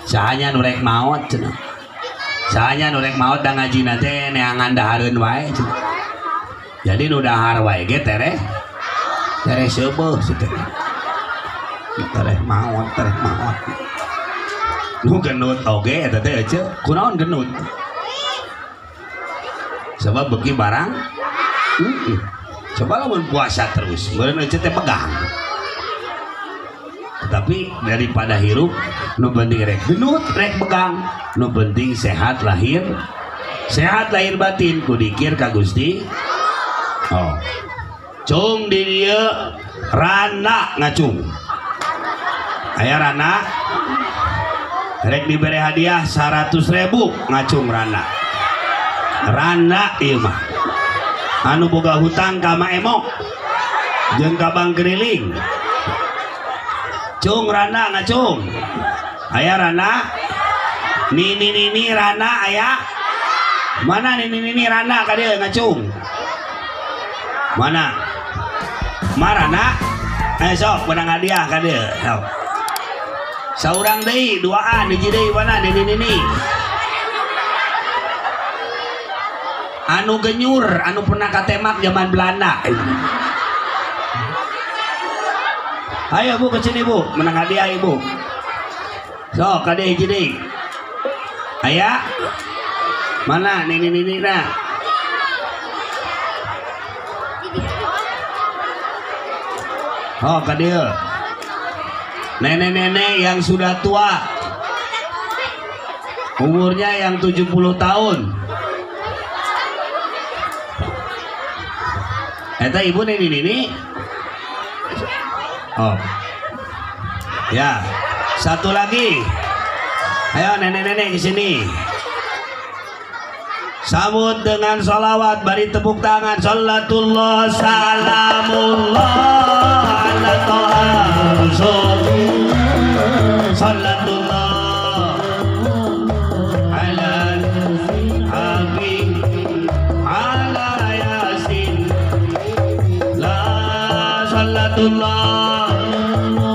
Sahanya nu rek maot cenah. Sahanya nu rek maot da ngajina teh neangan dahareun wae cenah. Jadi nu dahar wae ge tereh tereh seubeuh situ. Tereh maot, tereh maot. Nu genut oge eta teh ece, kunaon genut? Sebab beuki barang. Coba lamun puasa terus, meureun ece teh pegang. Tapi daripada hirup nu penting rek genut, rek pegang, nu penting sehat lahir batin ku dikir ka Gusti. Oh. Cung di dieu rana ngacung. Aya rana rek dibere hadiah 100.000 ngacung rana. Rana ieu mah. Anu boga hutang ka Ma Emok jeung ka Bang Geriling. Cung rana ngacung. Aya rana nini nini rana aya. Mana nini nini rana ka dieu ngacung? Mana? Marana? Sok menang hadiah ka dieu. Sok. Saurang deui duaan hiji deui mana nini nini. Anu genyur, anu pernah katemak zaman Belanda. Ayo Bu ke sini Bu, menang hadiah Ibu. Sok ka dieu hiji deui. Aya? Mana nini nini na? Oh, ka dieu. Nenek-nenek yang sudah tua. Umurnya yang 70 tahun. Eta ibu nenek nini. Oh. Ya, satu lagi. Ayo nenek-nenek ke sini. Sambut dengan sholawat, beri tepuk tangan. Salatullah salamullah ala toha rasul. Salatullah ala habib ala yasin. La salatullah.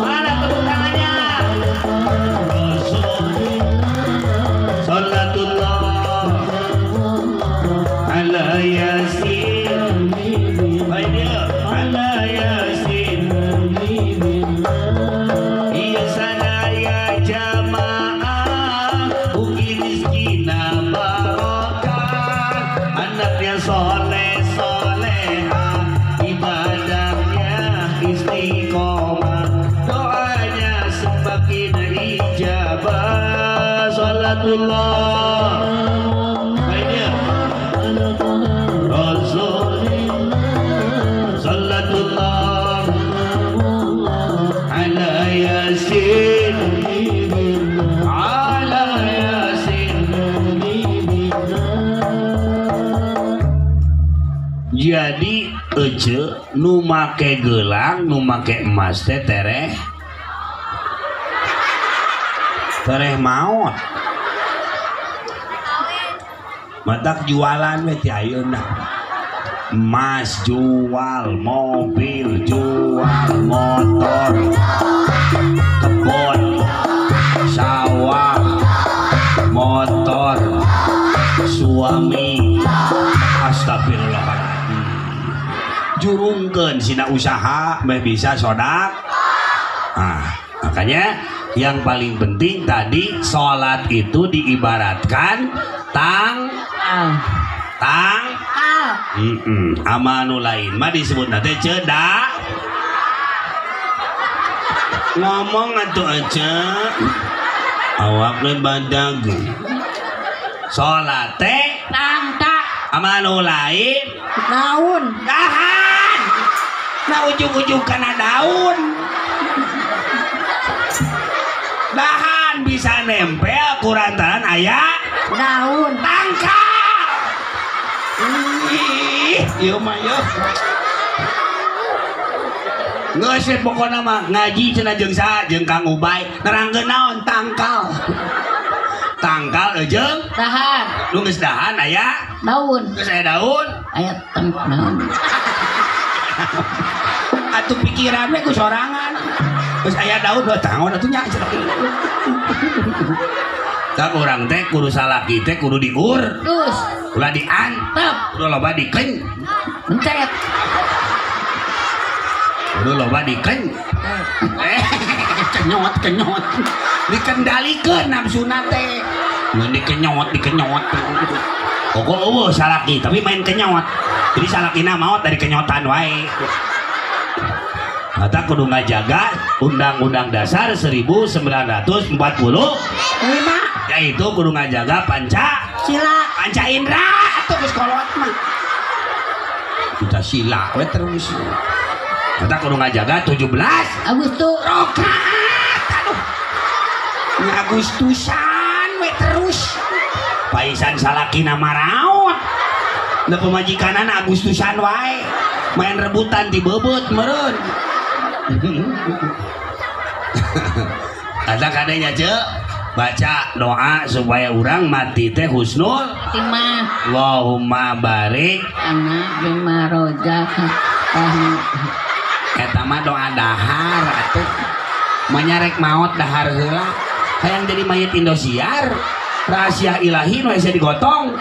Mana tepuk tangannya? Rasul. Salatullah ala yasin. Ala yasin. Iya sanaya jamaah ugi rizkina barokah. Anaknya soleh soleha, ibadahnya istiqomah, doanya semakin ijabah. Salatullah Rasul. Salatullah ala yasin. Ala yasin. Jadi ece nu make gelang nu make emas teh tereh tereh maot. Matak jualan we ti ayeuna. Emas jual, mobil jual, motor, kebon, sawah, motor, suami. Astagfirullahaladzim. Jurungkeun sina usaha meh bisa sodak. Nah, makanya yang paling penting tadi sholat itu diibaratkan tang tang ama nu lain mah disebut nanti cedak ngomong atuh aja awakna badag sholat teh tang tak ama nu lain daun dahan nah ujung-ujung kana daun dahan bisa nempel kurantaran aya daun tangkal. Ih, ieu mah ieu. Geus we pokona mah ngaji cenah jeung saha jeung Kang Ubay nerangkeun naon tangkal. Tangkal jeung dahan. Nu geus dahan aya daun. Geus aya daun, aya teng naon. Atuh pikiran we ku sorangan. Geus aya daun dua tangon atuh nya cenah. Tak urang teh kudu salaki teh kudu diur. Terus ulah diantep, kudu loba diken. Mencet. Kudu loba diken. Kenyot kenyot. Dikendalikeun nafsuna teh. Mun dikenyot dikenyot. Pokok eueuh salaki tapi main kenyot. Jadi salakina maot dari kenyotan wae. Mata kudu ngajaga Undang-Undang Dasar 1945 yaitu kudu ngajaga panca sila panca indra atuh geus kolot mah kita sila we terus. Mata kudu ngajaga 17 Agustus rokaat aduh Agustusan we terus paisan salakina maraot da pemajikanana Agustusan wae main rebutan di bebeut meureun. Ada kadanya cek baca doa supaya orang mati teh husnul khotimah. Allahumma barik anak bima rojak. Eta mah doa dahar atuh menyarek maot dahar heula hayang jadi mayit Indosiar rahasia ilahi nu hese digotong.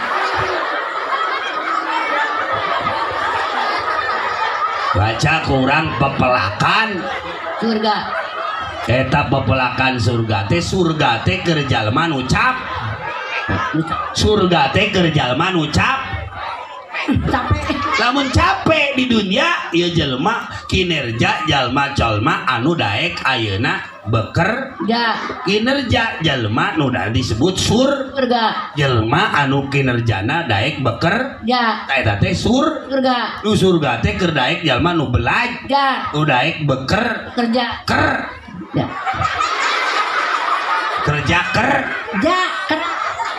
Baca kurang pepelakan surga. Eta pepelakan surga teh keur jalma nu cap. Surga teh keur jalma nu cap. Capek. Lamun capek di dunia ieu jelema kinerja jalma jalma anu daek ayeuna bekerja. Kinerja jelema nu disebut surga. Jelema anu kinerjana daek bekerja. Eta teh surga. Nu surga teh keur daek jelema nu belajar. Nu daek bekerja. Ker. Kerja ker. Ja ker.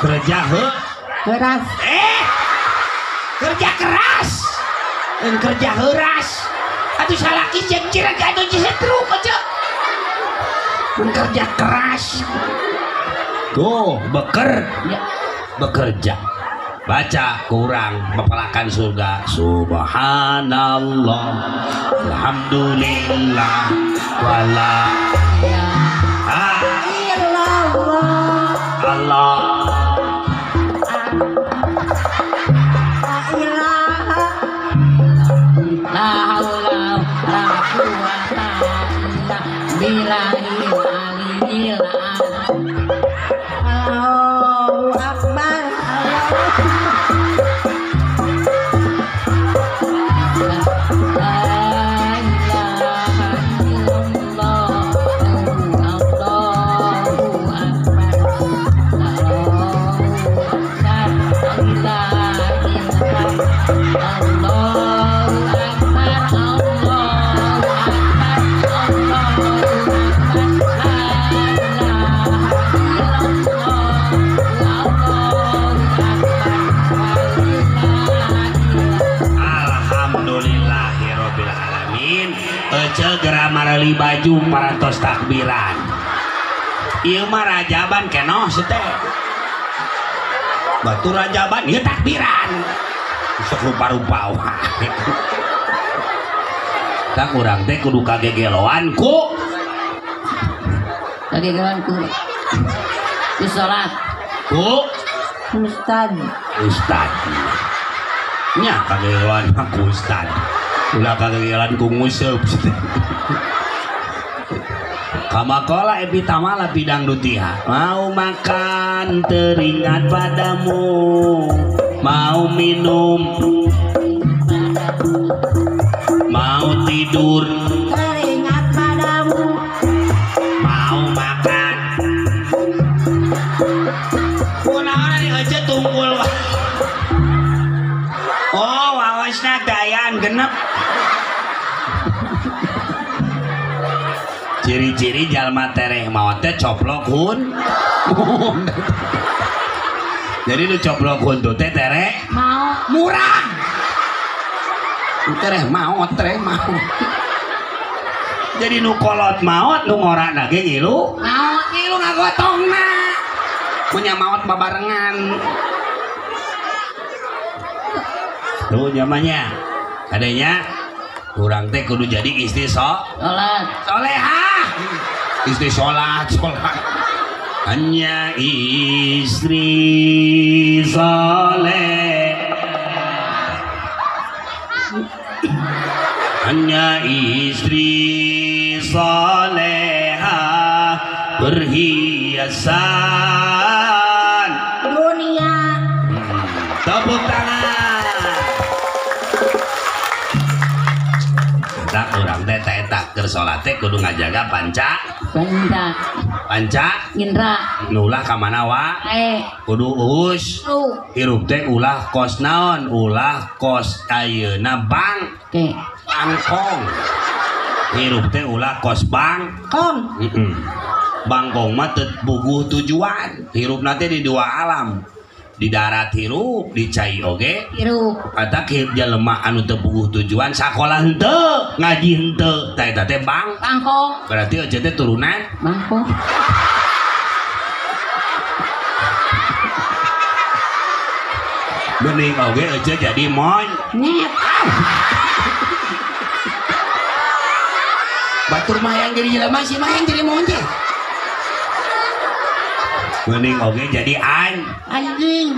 Kerja he. Keras. Kerja keras. Dan kerja heuras. Atuh salaki jeung cireg atuh disetruk aja. Kerja keras tuh bekerja. Baca kurang pepelakan surga. Subhanallah alhamdulillah wala illallah Allah ilaha la haula wala quwata illa billahi. Allahu Akbar. La ilaha illallah. Ece geura mareli baju parantos takbiran. Ieu mah rajaban kenoh teh. Batu rajaban ieu takbiran. Sok rupa-rupa wae. Tah urang teh kudu kagegeloan ku. Kagegeloan ku. Ku salat. Ku ustad. Ustad. Nya kagegeloan mah ku ustad. Ulah kagegeloan ku nguseup. Kamakola epitamala bidang dutiha. Mau makan teringat padamu, mau minum, mau tidur teringat padamu, mau makan. Kunaon aja tunggul. Oh, wawasna dayaan genep. Ciri-ciri jalma tereh maot teh coplok hun. Jadi nu coplok hun teh tereh maot murah. Tereh maot, tereh maot. Jadi nu kolot maot nu ngorana ge ngilu maot, ngilu ngagotongna. Punya maot babarengan. Tuh nyamannya. Adanya urang teh kudu jadi istri sholat solehah. Istri sholat, sholat. Hanya istri soleh, hanya istri solehah berhiasan dunia. Tepuk tangan. Tak urang teh tak keur salat teh kudu ngajaga panca panca panca indra nu ulah ka mana wa kudu uhus hirup teh ulah kos naon ulah kos ayeuna bang bangkong hirup teh ulah kos bang kong bangkong mah teu buguh tujuan hirupna teh di dua alam. Di darat hirup, di cai oge hirup. Kata hirup jelema anu teu puguh tujuan sakola henteu, ngaji henteu, tah eta teh bang bangkong. Berarti eueuh teh turunan bangkong. Bening oge eueuh jadi monyet. Batur mah yang jadi jelema si mah yang jadi monyet. Mending oge jadi anjing.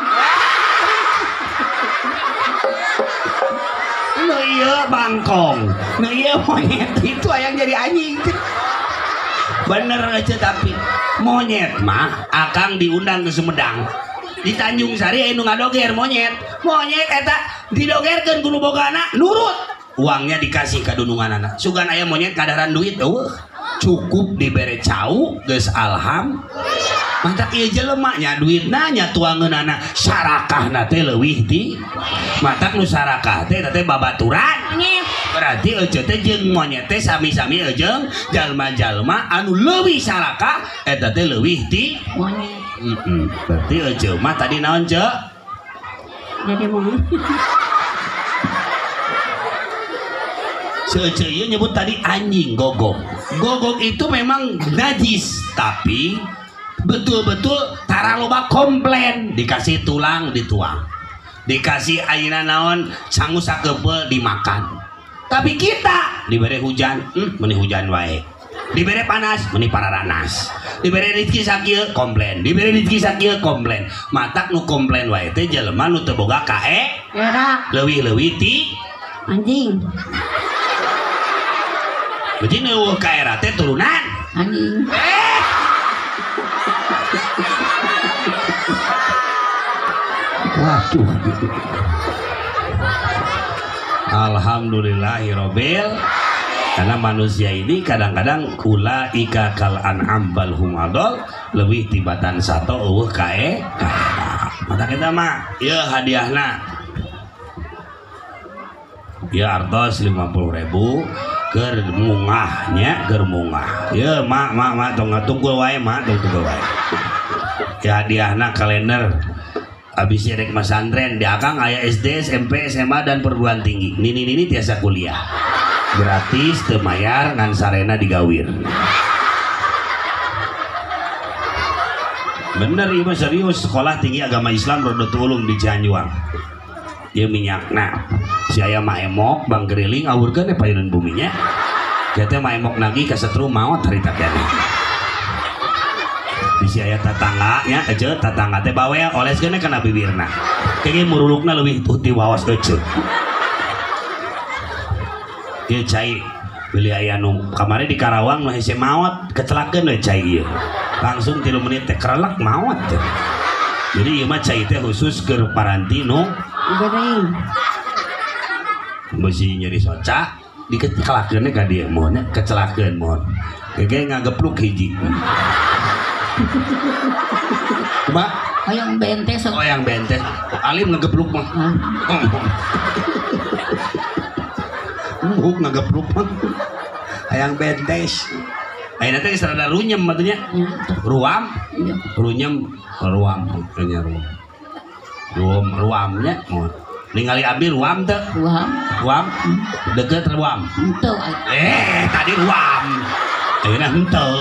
Nu ieu bangkong, nu ieu monyet, itu ayang jadi anjing. Bener aja tapi monyet mah akang diundang ke Sumedang. Di Tanjung Sari aya nu ngadoger monyet. Monyet eta didogerkeun ku nu bogana nurut. Uangnya dikasih ka dununganana. Sugan aya monyet kadaran duit eueuh. Cukup dibere cau geus alham. Mantak ieu jelema nya duitna nya tuangeunana sarakahna teh leuwih ti matak nu sarakah teh teh babaturan. Berarti eueuh teh jeung monyet teh sami-sami jeung jalma-jalma anu leuwih sarakah eta teh leuwih ti monyet. Berarti eueuh mah tadi naon ceu? Jadi monyet. Ceu ieu nyebut tadi anjing gogok. Gogok itu memang najis tapi betul-betul tara loba komplain, dikasih tulang dituang, dikasih ayeuna naon sangu sakeupel dimakan. Tapi kita dibere hujan, meuni hujan wae. Dibere panas, meuni pararanas. Dibere rezeki sakieu komplain, dibere rezeki sakieu komplain. Matak nu komplain wae teh jelema nu teu boga kae leuwih-leuwih ti anjing. Berarti nu kaera teh turunan anjing. Waduh. Alhamdulillahirobbil. Karena manusia ini kadang-kadang kula ika kal an'am bal hum adol lebih tibatan satu eueuh kae. Mata kita mah ieu hadiahna. Ieu artos 50.000 keur mungahnya keur mungah. Ieu mak mak mak tong ngatungkul wae mak tong tungkul wae. Ya hadiahna kalender. Abis rek masantren di akang aya SD, SMP, SMA dan perguruan tinggi. Nini-nini tiasa kuliah. Gratis teu mayar ngan sarena digawir. Bener ieu mah serius, Sekolah Tinggi Agama Islam Rodotul Ulum di Cianjuang. Ieu minyakna. Si aya mah emok bang geriling awurkeun payunan buminya. Kieu teh mah emok nagih kasetru maot harita keneh. Bisi aya tatangga nya ece tatangga teh bawel oleskeun kana bibirna. Kege murulukna leuwih ti waos ece. Ieu cai beli aya nu kamari di Karawang nu hese maot kecelakeun we cai ieu. Langsung 3 menit teh kerelek maot teh. Jadi ieu mah cai teh khusus keur paranti nu gering. Beusi nyeri soca dikecelakeun ka dieu mohon kecelakeun mohon. Kege ngagepluk hiji. Kumaha? Hoyong bentes. Hoyong bentes. Alim ngagepluk mah. Embuk ngagepluk mah. Hayang bentes. Ayeuna teh geus rada runyem atuh nya. Ruam? Runyem, ruam nya ruam. Ruam, ruamnya. Ningali abdi ruam teu? Ruam. Ruam? Deket ruam. Henteu. Tadi ruam. Ayeuna henteu.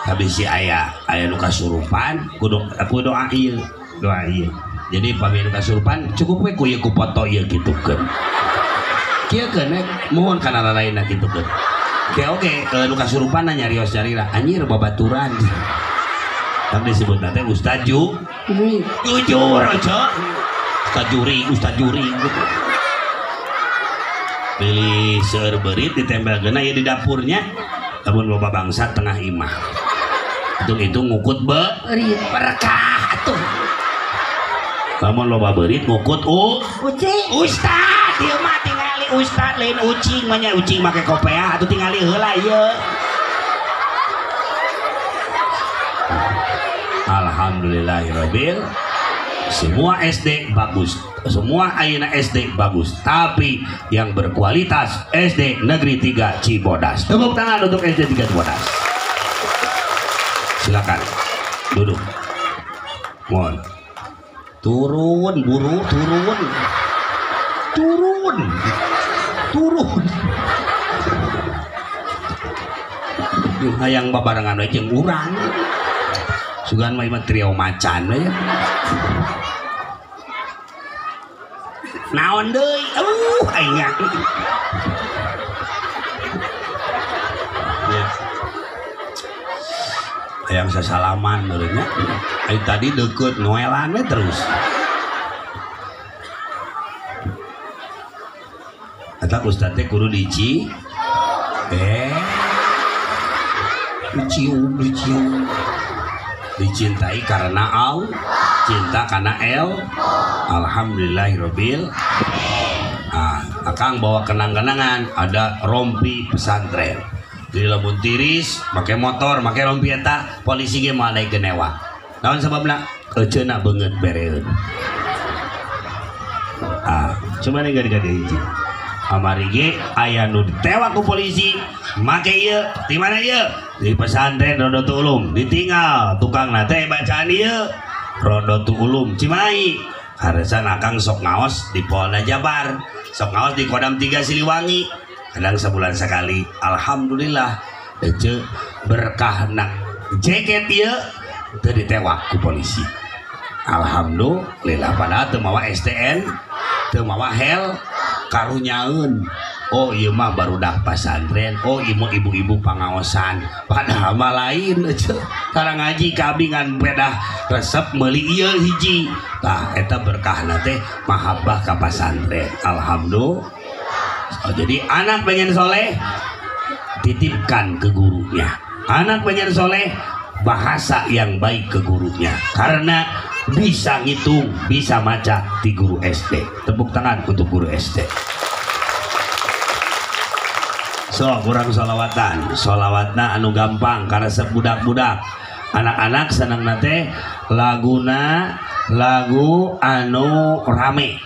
Habis si aya nu kasurupan kudu aku doa ieu, doa ieu. Jadi pami nu kasurupan cukup we ku ieu ku foto ieu kitukeun. Kieu keun mohon kana lalainna kitukeun. Oke oke nu kasurupan nyarios nyarira anjir babaturan. Tapi disebutna teh Ustaz Ju. Jujur aja. Ustaz Juri, Ustaz Juri gitu. Pilih seueur beurit ditempelkeun ieu di dapurnya. Lamun loba bangsa tengah imah. Hitung-hitung ngukut beurit berkah atuh. Lamun loba beurit ngukut ucing. Ustaz ieu mah tingali ustaz lain ucing mah nya ucing make kopeah atuh tingali heula ieu. Alhamdulillahirabbil. Semua SD bagus, semua ayeuna SD bagus, tapi yang berkualitas SD Negeri 3 Cibodas. Tepuk tangan untuk SD 3 Cibodas. Silakan duduk. Mohon. Turun, buru, turun. Turun. Turun. Jeung hayang babarengan we jeung urang. Sugan mah ieu trio macan we. Naon deui? Aing nya. Hayang sasalaman meureun nya. Ai tadi deukeut noelan we terus. Eta ustaz teh kudu dici. Dicium, dicium. Dicintai karena Allah, cinta karena El. Alhamdulillahirabbil. Akang bawa kenang-kenangan, ada rompi pesantren. Jadi lamun tiris, make motor, make rompi eta, polisi ge moal naik genewa. Naon sababna? Eceuna beungeut bereun. Coba nih gade-gade hiji. Kamari ge aya nu ditewak ku polisi, make ieu, di mana ieu? Di pesantren Rodotul Ulum, ditinggal tukangna teh bacaan ieu. Rodotul Ulum Cimahi. Haresan akang sok ngaos di Polda Jabar, sok ngaos di Kodam 3 Siliwangi. Kadang sebulan sekali. Alhamdulillah ece berkahna jaket ieu teu ditewak ku polisi. Alhamdulillah padahal teu mawa STN, teu mawa hel, karunyaeun. Oh ieu mah barudak pasantren, oh ieu mah ibu-ibu pangaosan. Padahal mah lain ece. Tara ngaji ka abdi ngan pedah resep meuli ieu hiji. Tah eta berkahna teh mahabbah ka pasantren. Alhamdulillah. Oh, jadi anak pengen soleh titipkan ke gurunya. Anak pengen soleh bahasa yang baik ke gurunya. Karena bisa ngitung, bisa maca di guru SD. Tepuk tangan untuk guru SD. So, kurang solawatan. Solawatna anu gampang karena sebudak-budak. Anak-anak senang nate laguna lagu anu rame.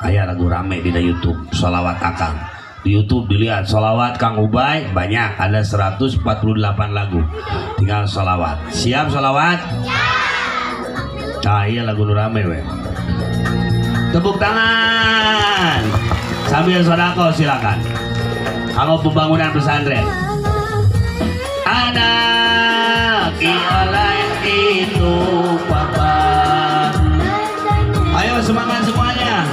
Aya lagu rame di YouTube solawat akang. Di YouTube dilihat solawat Kang Ubay banyak, ada 148 lagu. Tinggal solawat. Siap solawat? Nah, iya lagu nu rame we. Tepuk tangan. Sambil sodako silakan. Kalau pembangunan pesantren. Anak ialah itu papa. Ayo semangat semuanya.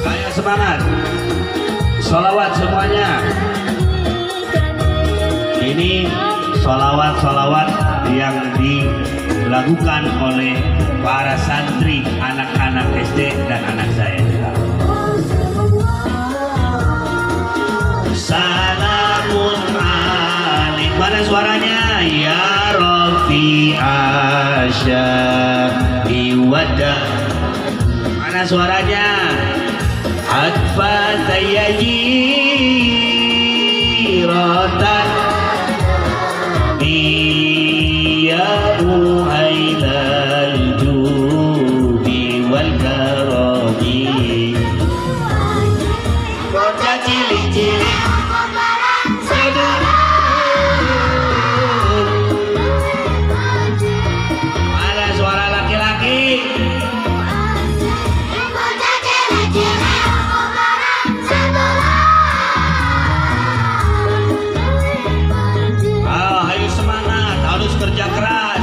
Ayo semangat. Sholawat semuanya. Ini sholawat-sholawat yang dilakukan oleh para santri, anak-anak SD dan anak saya juga. Salamun alik. Mana suaranya? Ya Rabbi Asya Iwada. Mana suaranya? Atfa tayajiratan ya uhailal judi wal karami. Bocah cilik-cilik sedulur. Mana suara laki-laki? Bocah cilik-cilik kerja keras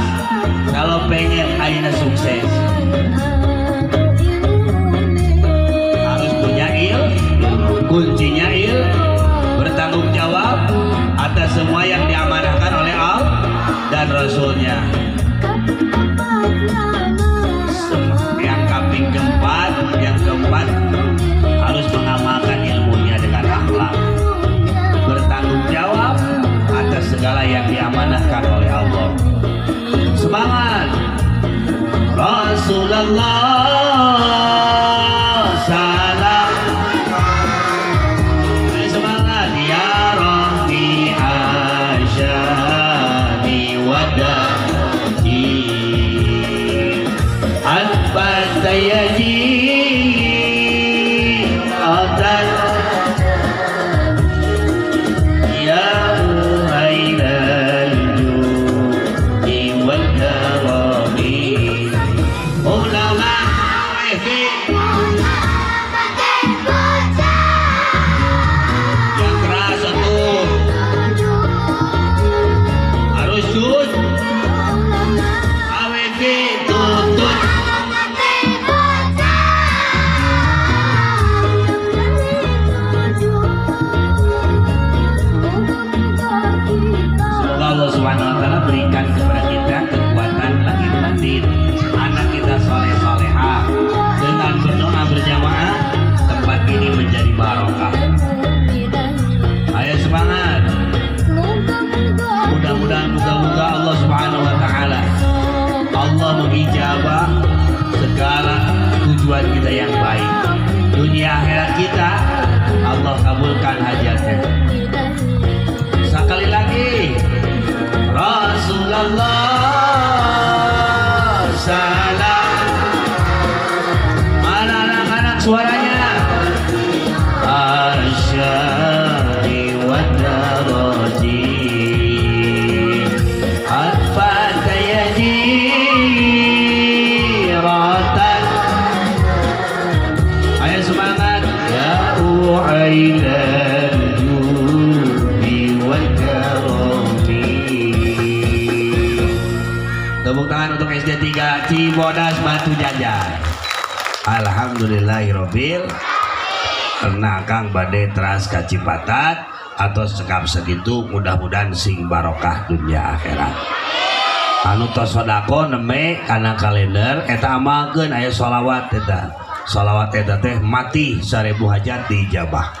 kalau pengen aina sukses harus punya ilmu, kuncinya ilmu, bertanggung jawab atas semua yang diamanahkan oleh Allah dan Rasulnya. Yang kaping keempat, yang keempat harus mengamalkan ilmunya dengan akhlak, bertanggung jawab atas segala yang diamanahkan oleh Allah. Semangat Rasulullah salam. Semangat ya Rabbi Asyani Wadai Al-Batayaji Atan ya yang keras satu harus jus AWB tutut. Semoga Allah Subhanahu wa Ta'ala berikan kepada kita kekuatan lahir batin, anak kita soleh soleha. Dengan berdoa berjamaah, tempat ini menjadi barokah. Ayo semangat. Mudah-mudahan, moga-moga Allah Subhanahu wa Ta'ala Allah mengijabah segala tujuan kita yang baik. Dunia akhirat kita Allah kabulkan hajatnya. Sekali lagi Rasulullah salam. Mana anak-anak suaranya? Asyari wa daraji Atfatayajiratan. Ayo semangat ya u'ailal judi wal karami. Tepuk tangan untuk SD 3 Cibodas Batu Jajar. Alhamdulillahirabbil. Karena Kang bade teras ka Cipatat atau cekap segitu, mudah-mudahan sing barokah dunia akhirat. Anu tos sodako neme kana kalender eta amalkeun aya sholawat eta. Sholawat eta teh mati 1000 hajat diijabah.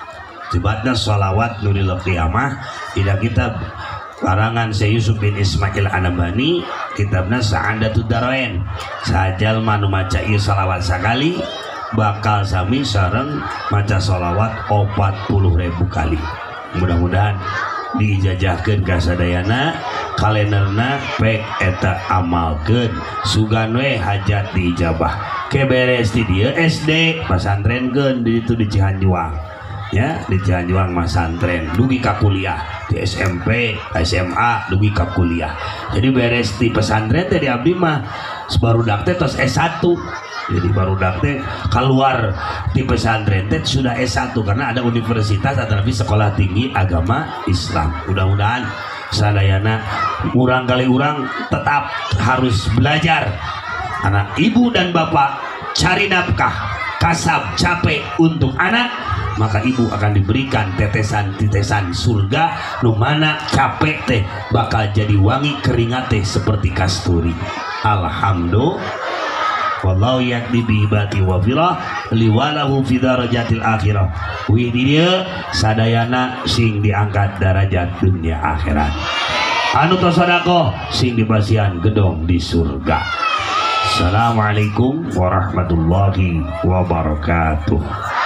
Jibatna sholawat nuril qiyamah dina kitab karangan Syekh Yusuf bin Ismail Anabani, kitabna Sa'adatud Darain. Sajalma nu maca ieu sholawat sakali bakal sami sareng maca sholawat 40.000 kali. Mudah-mudahan diijajahkeun ka sadayana, kalenderna pek eta amalkeun, sugan we hajat diijabah. Ke beres di dieu SD pasantrenkeun di ditu di Cihanjuang. Ya di Cihanjuang masantren dugi ka kuliah di SMP, SMA dugi ka kuliah. Jadi beres di pesantren teh di abdi mah barudak teh tos S1. Jadi barudak teh keluar di pesantren teh sudah S1 karena ada universitas atau lebih sekolah tinggi agama Islam. Mudah-mudahan sadayana urang kali urang tetap harus belajar. Anak ibu dan bapak cari nafkah, kasab capek untuk anak, maka ibu akan diberikan tetesan-tetesan surga nu mana capek teh bakal jadi wangi keringat teh seperti kasturi. Alhamdulillah. Wallahu yaqdi bi ibati wa firah liwalahu fi darajatil akhirah. Wih di dieu sadayana sing diangkat darajat dunia akhirat. Anu tos sedekah sing dibasihan gedong di surga. Assalamualaikum warahmatullahi wabarakatuh.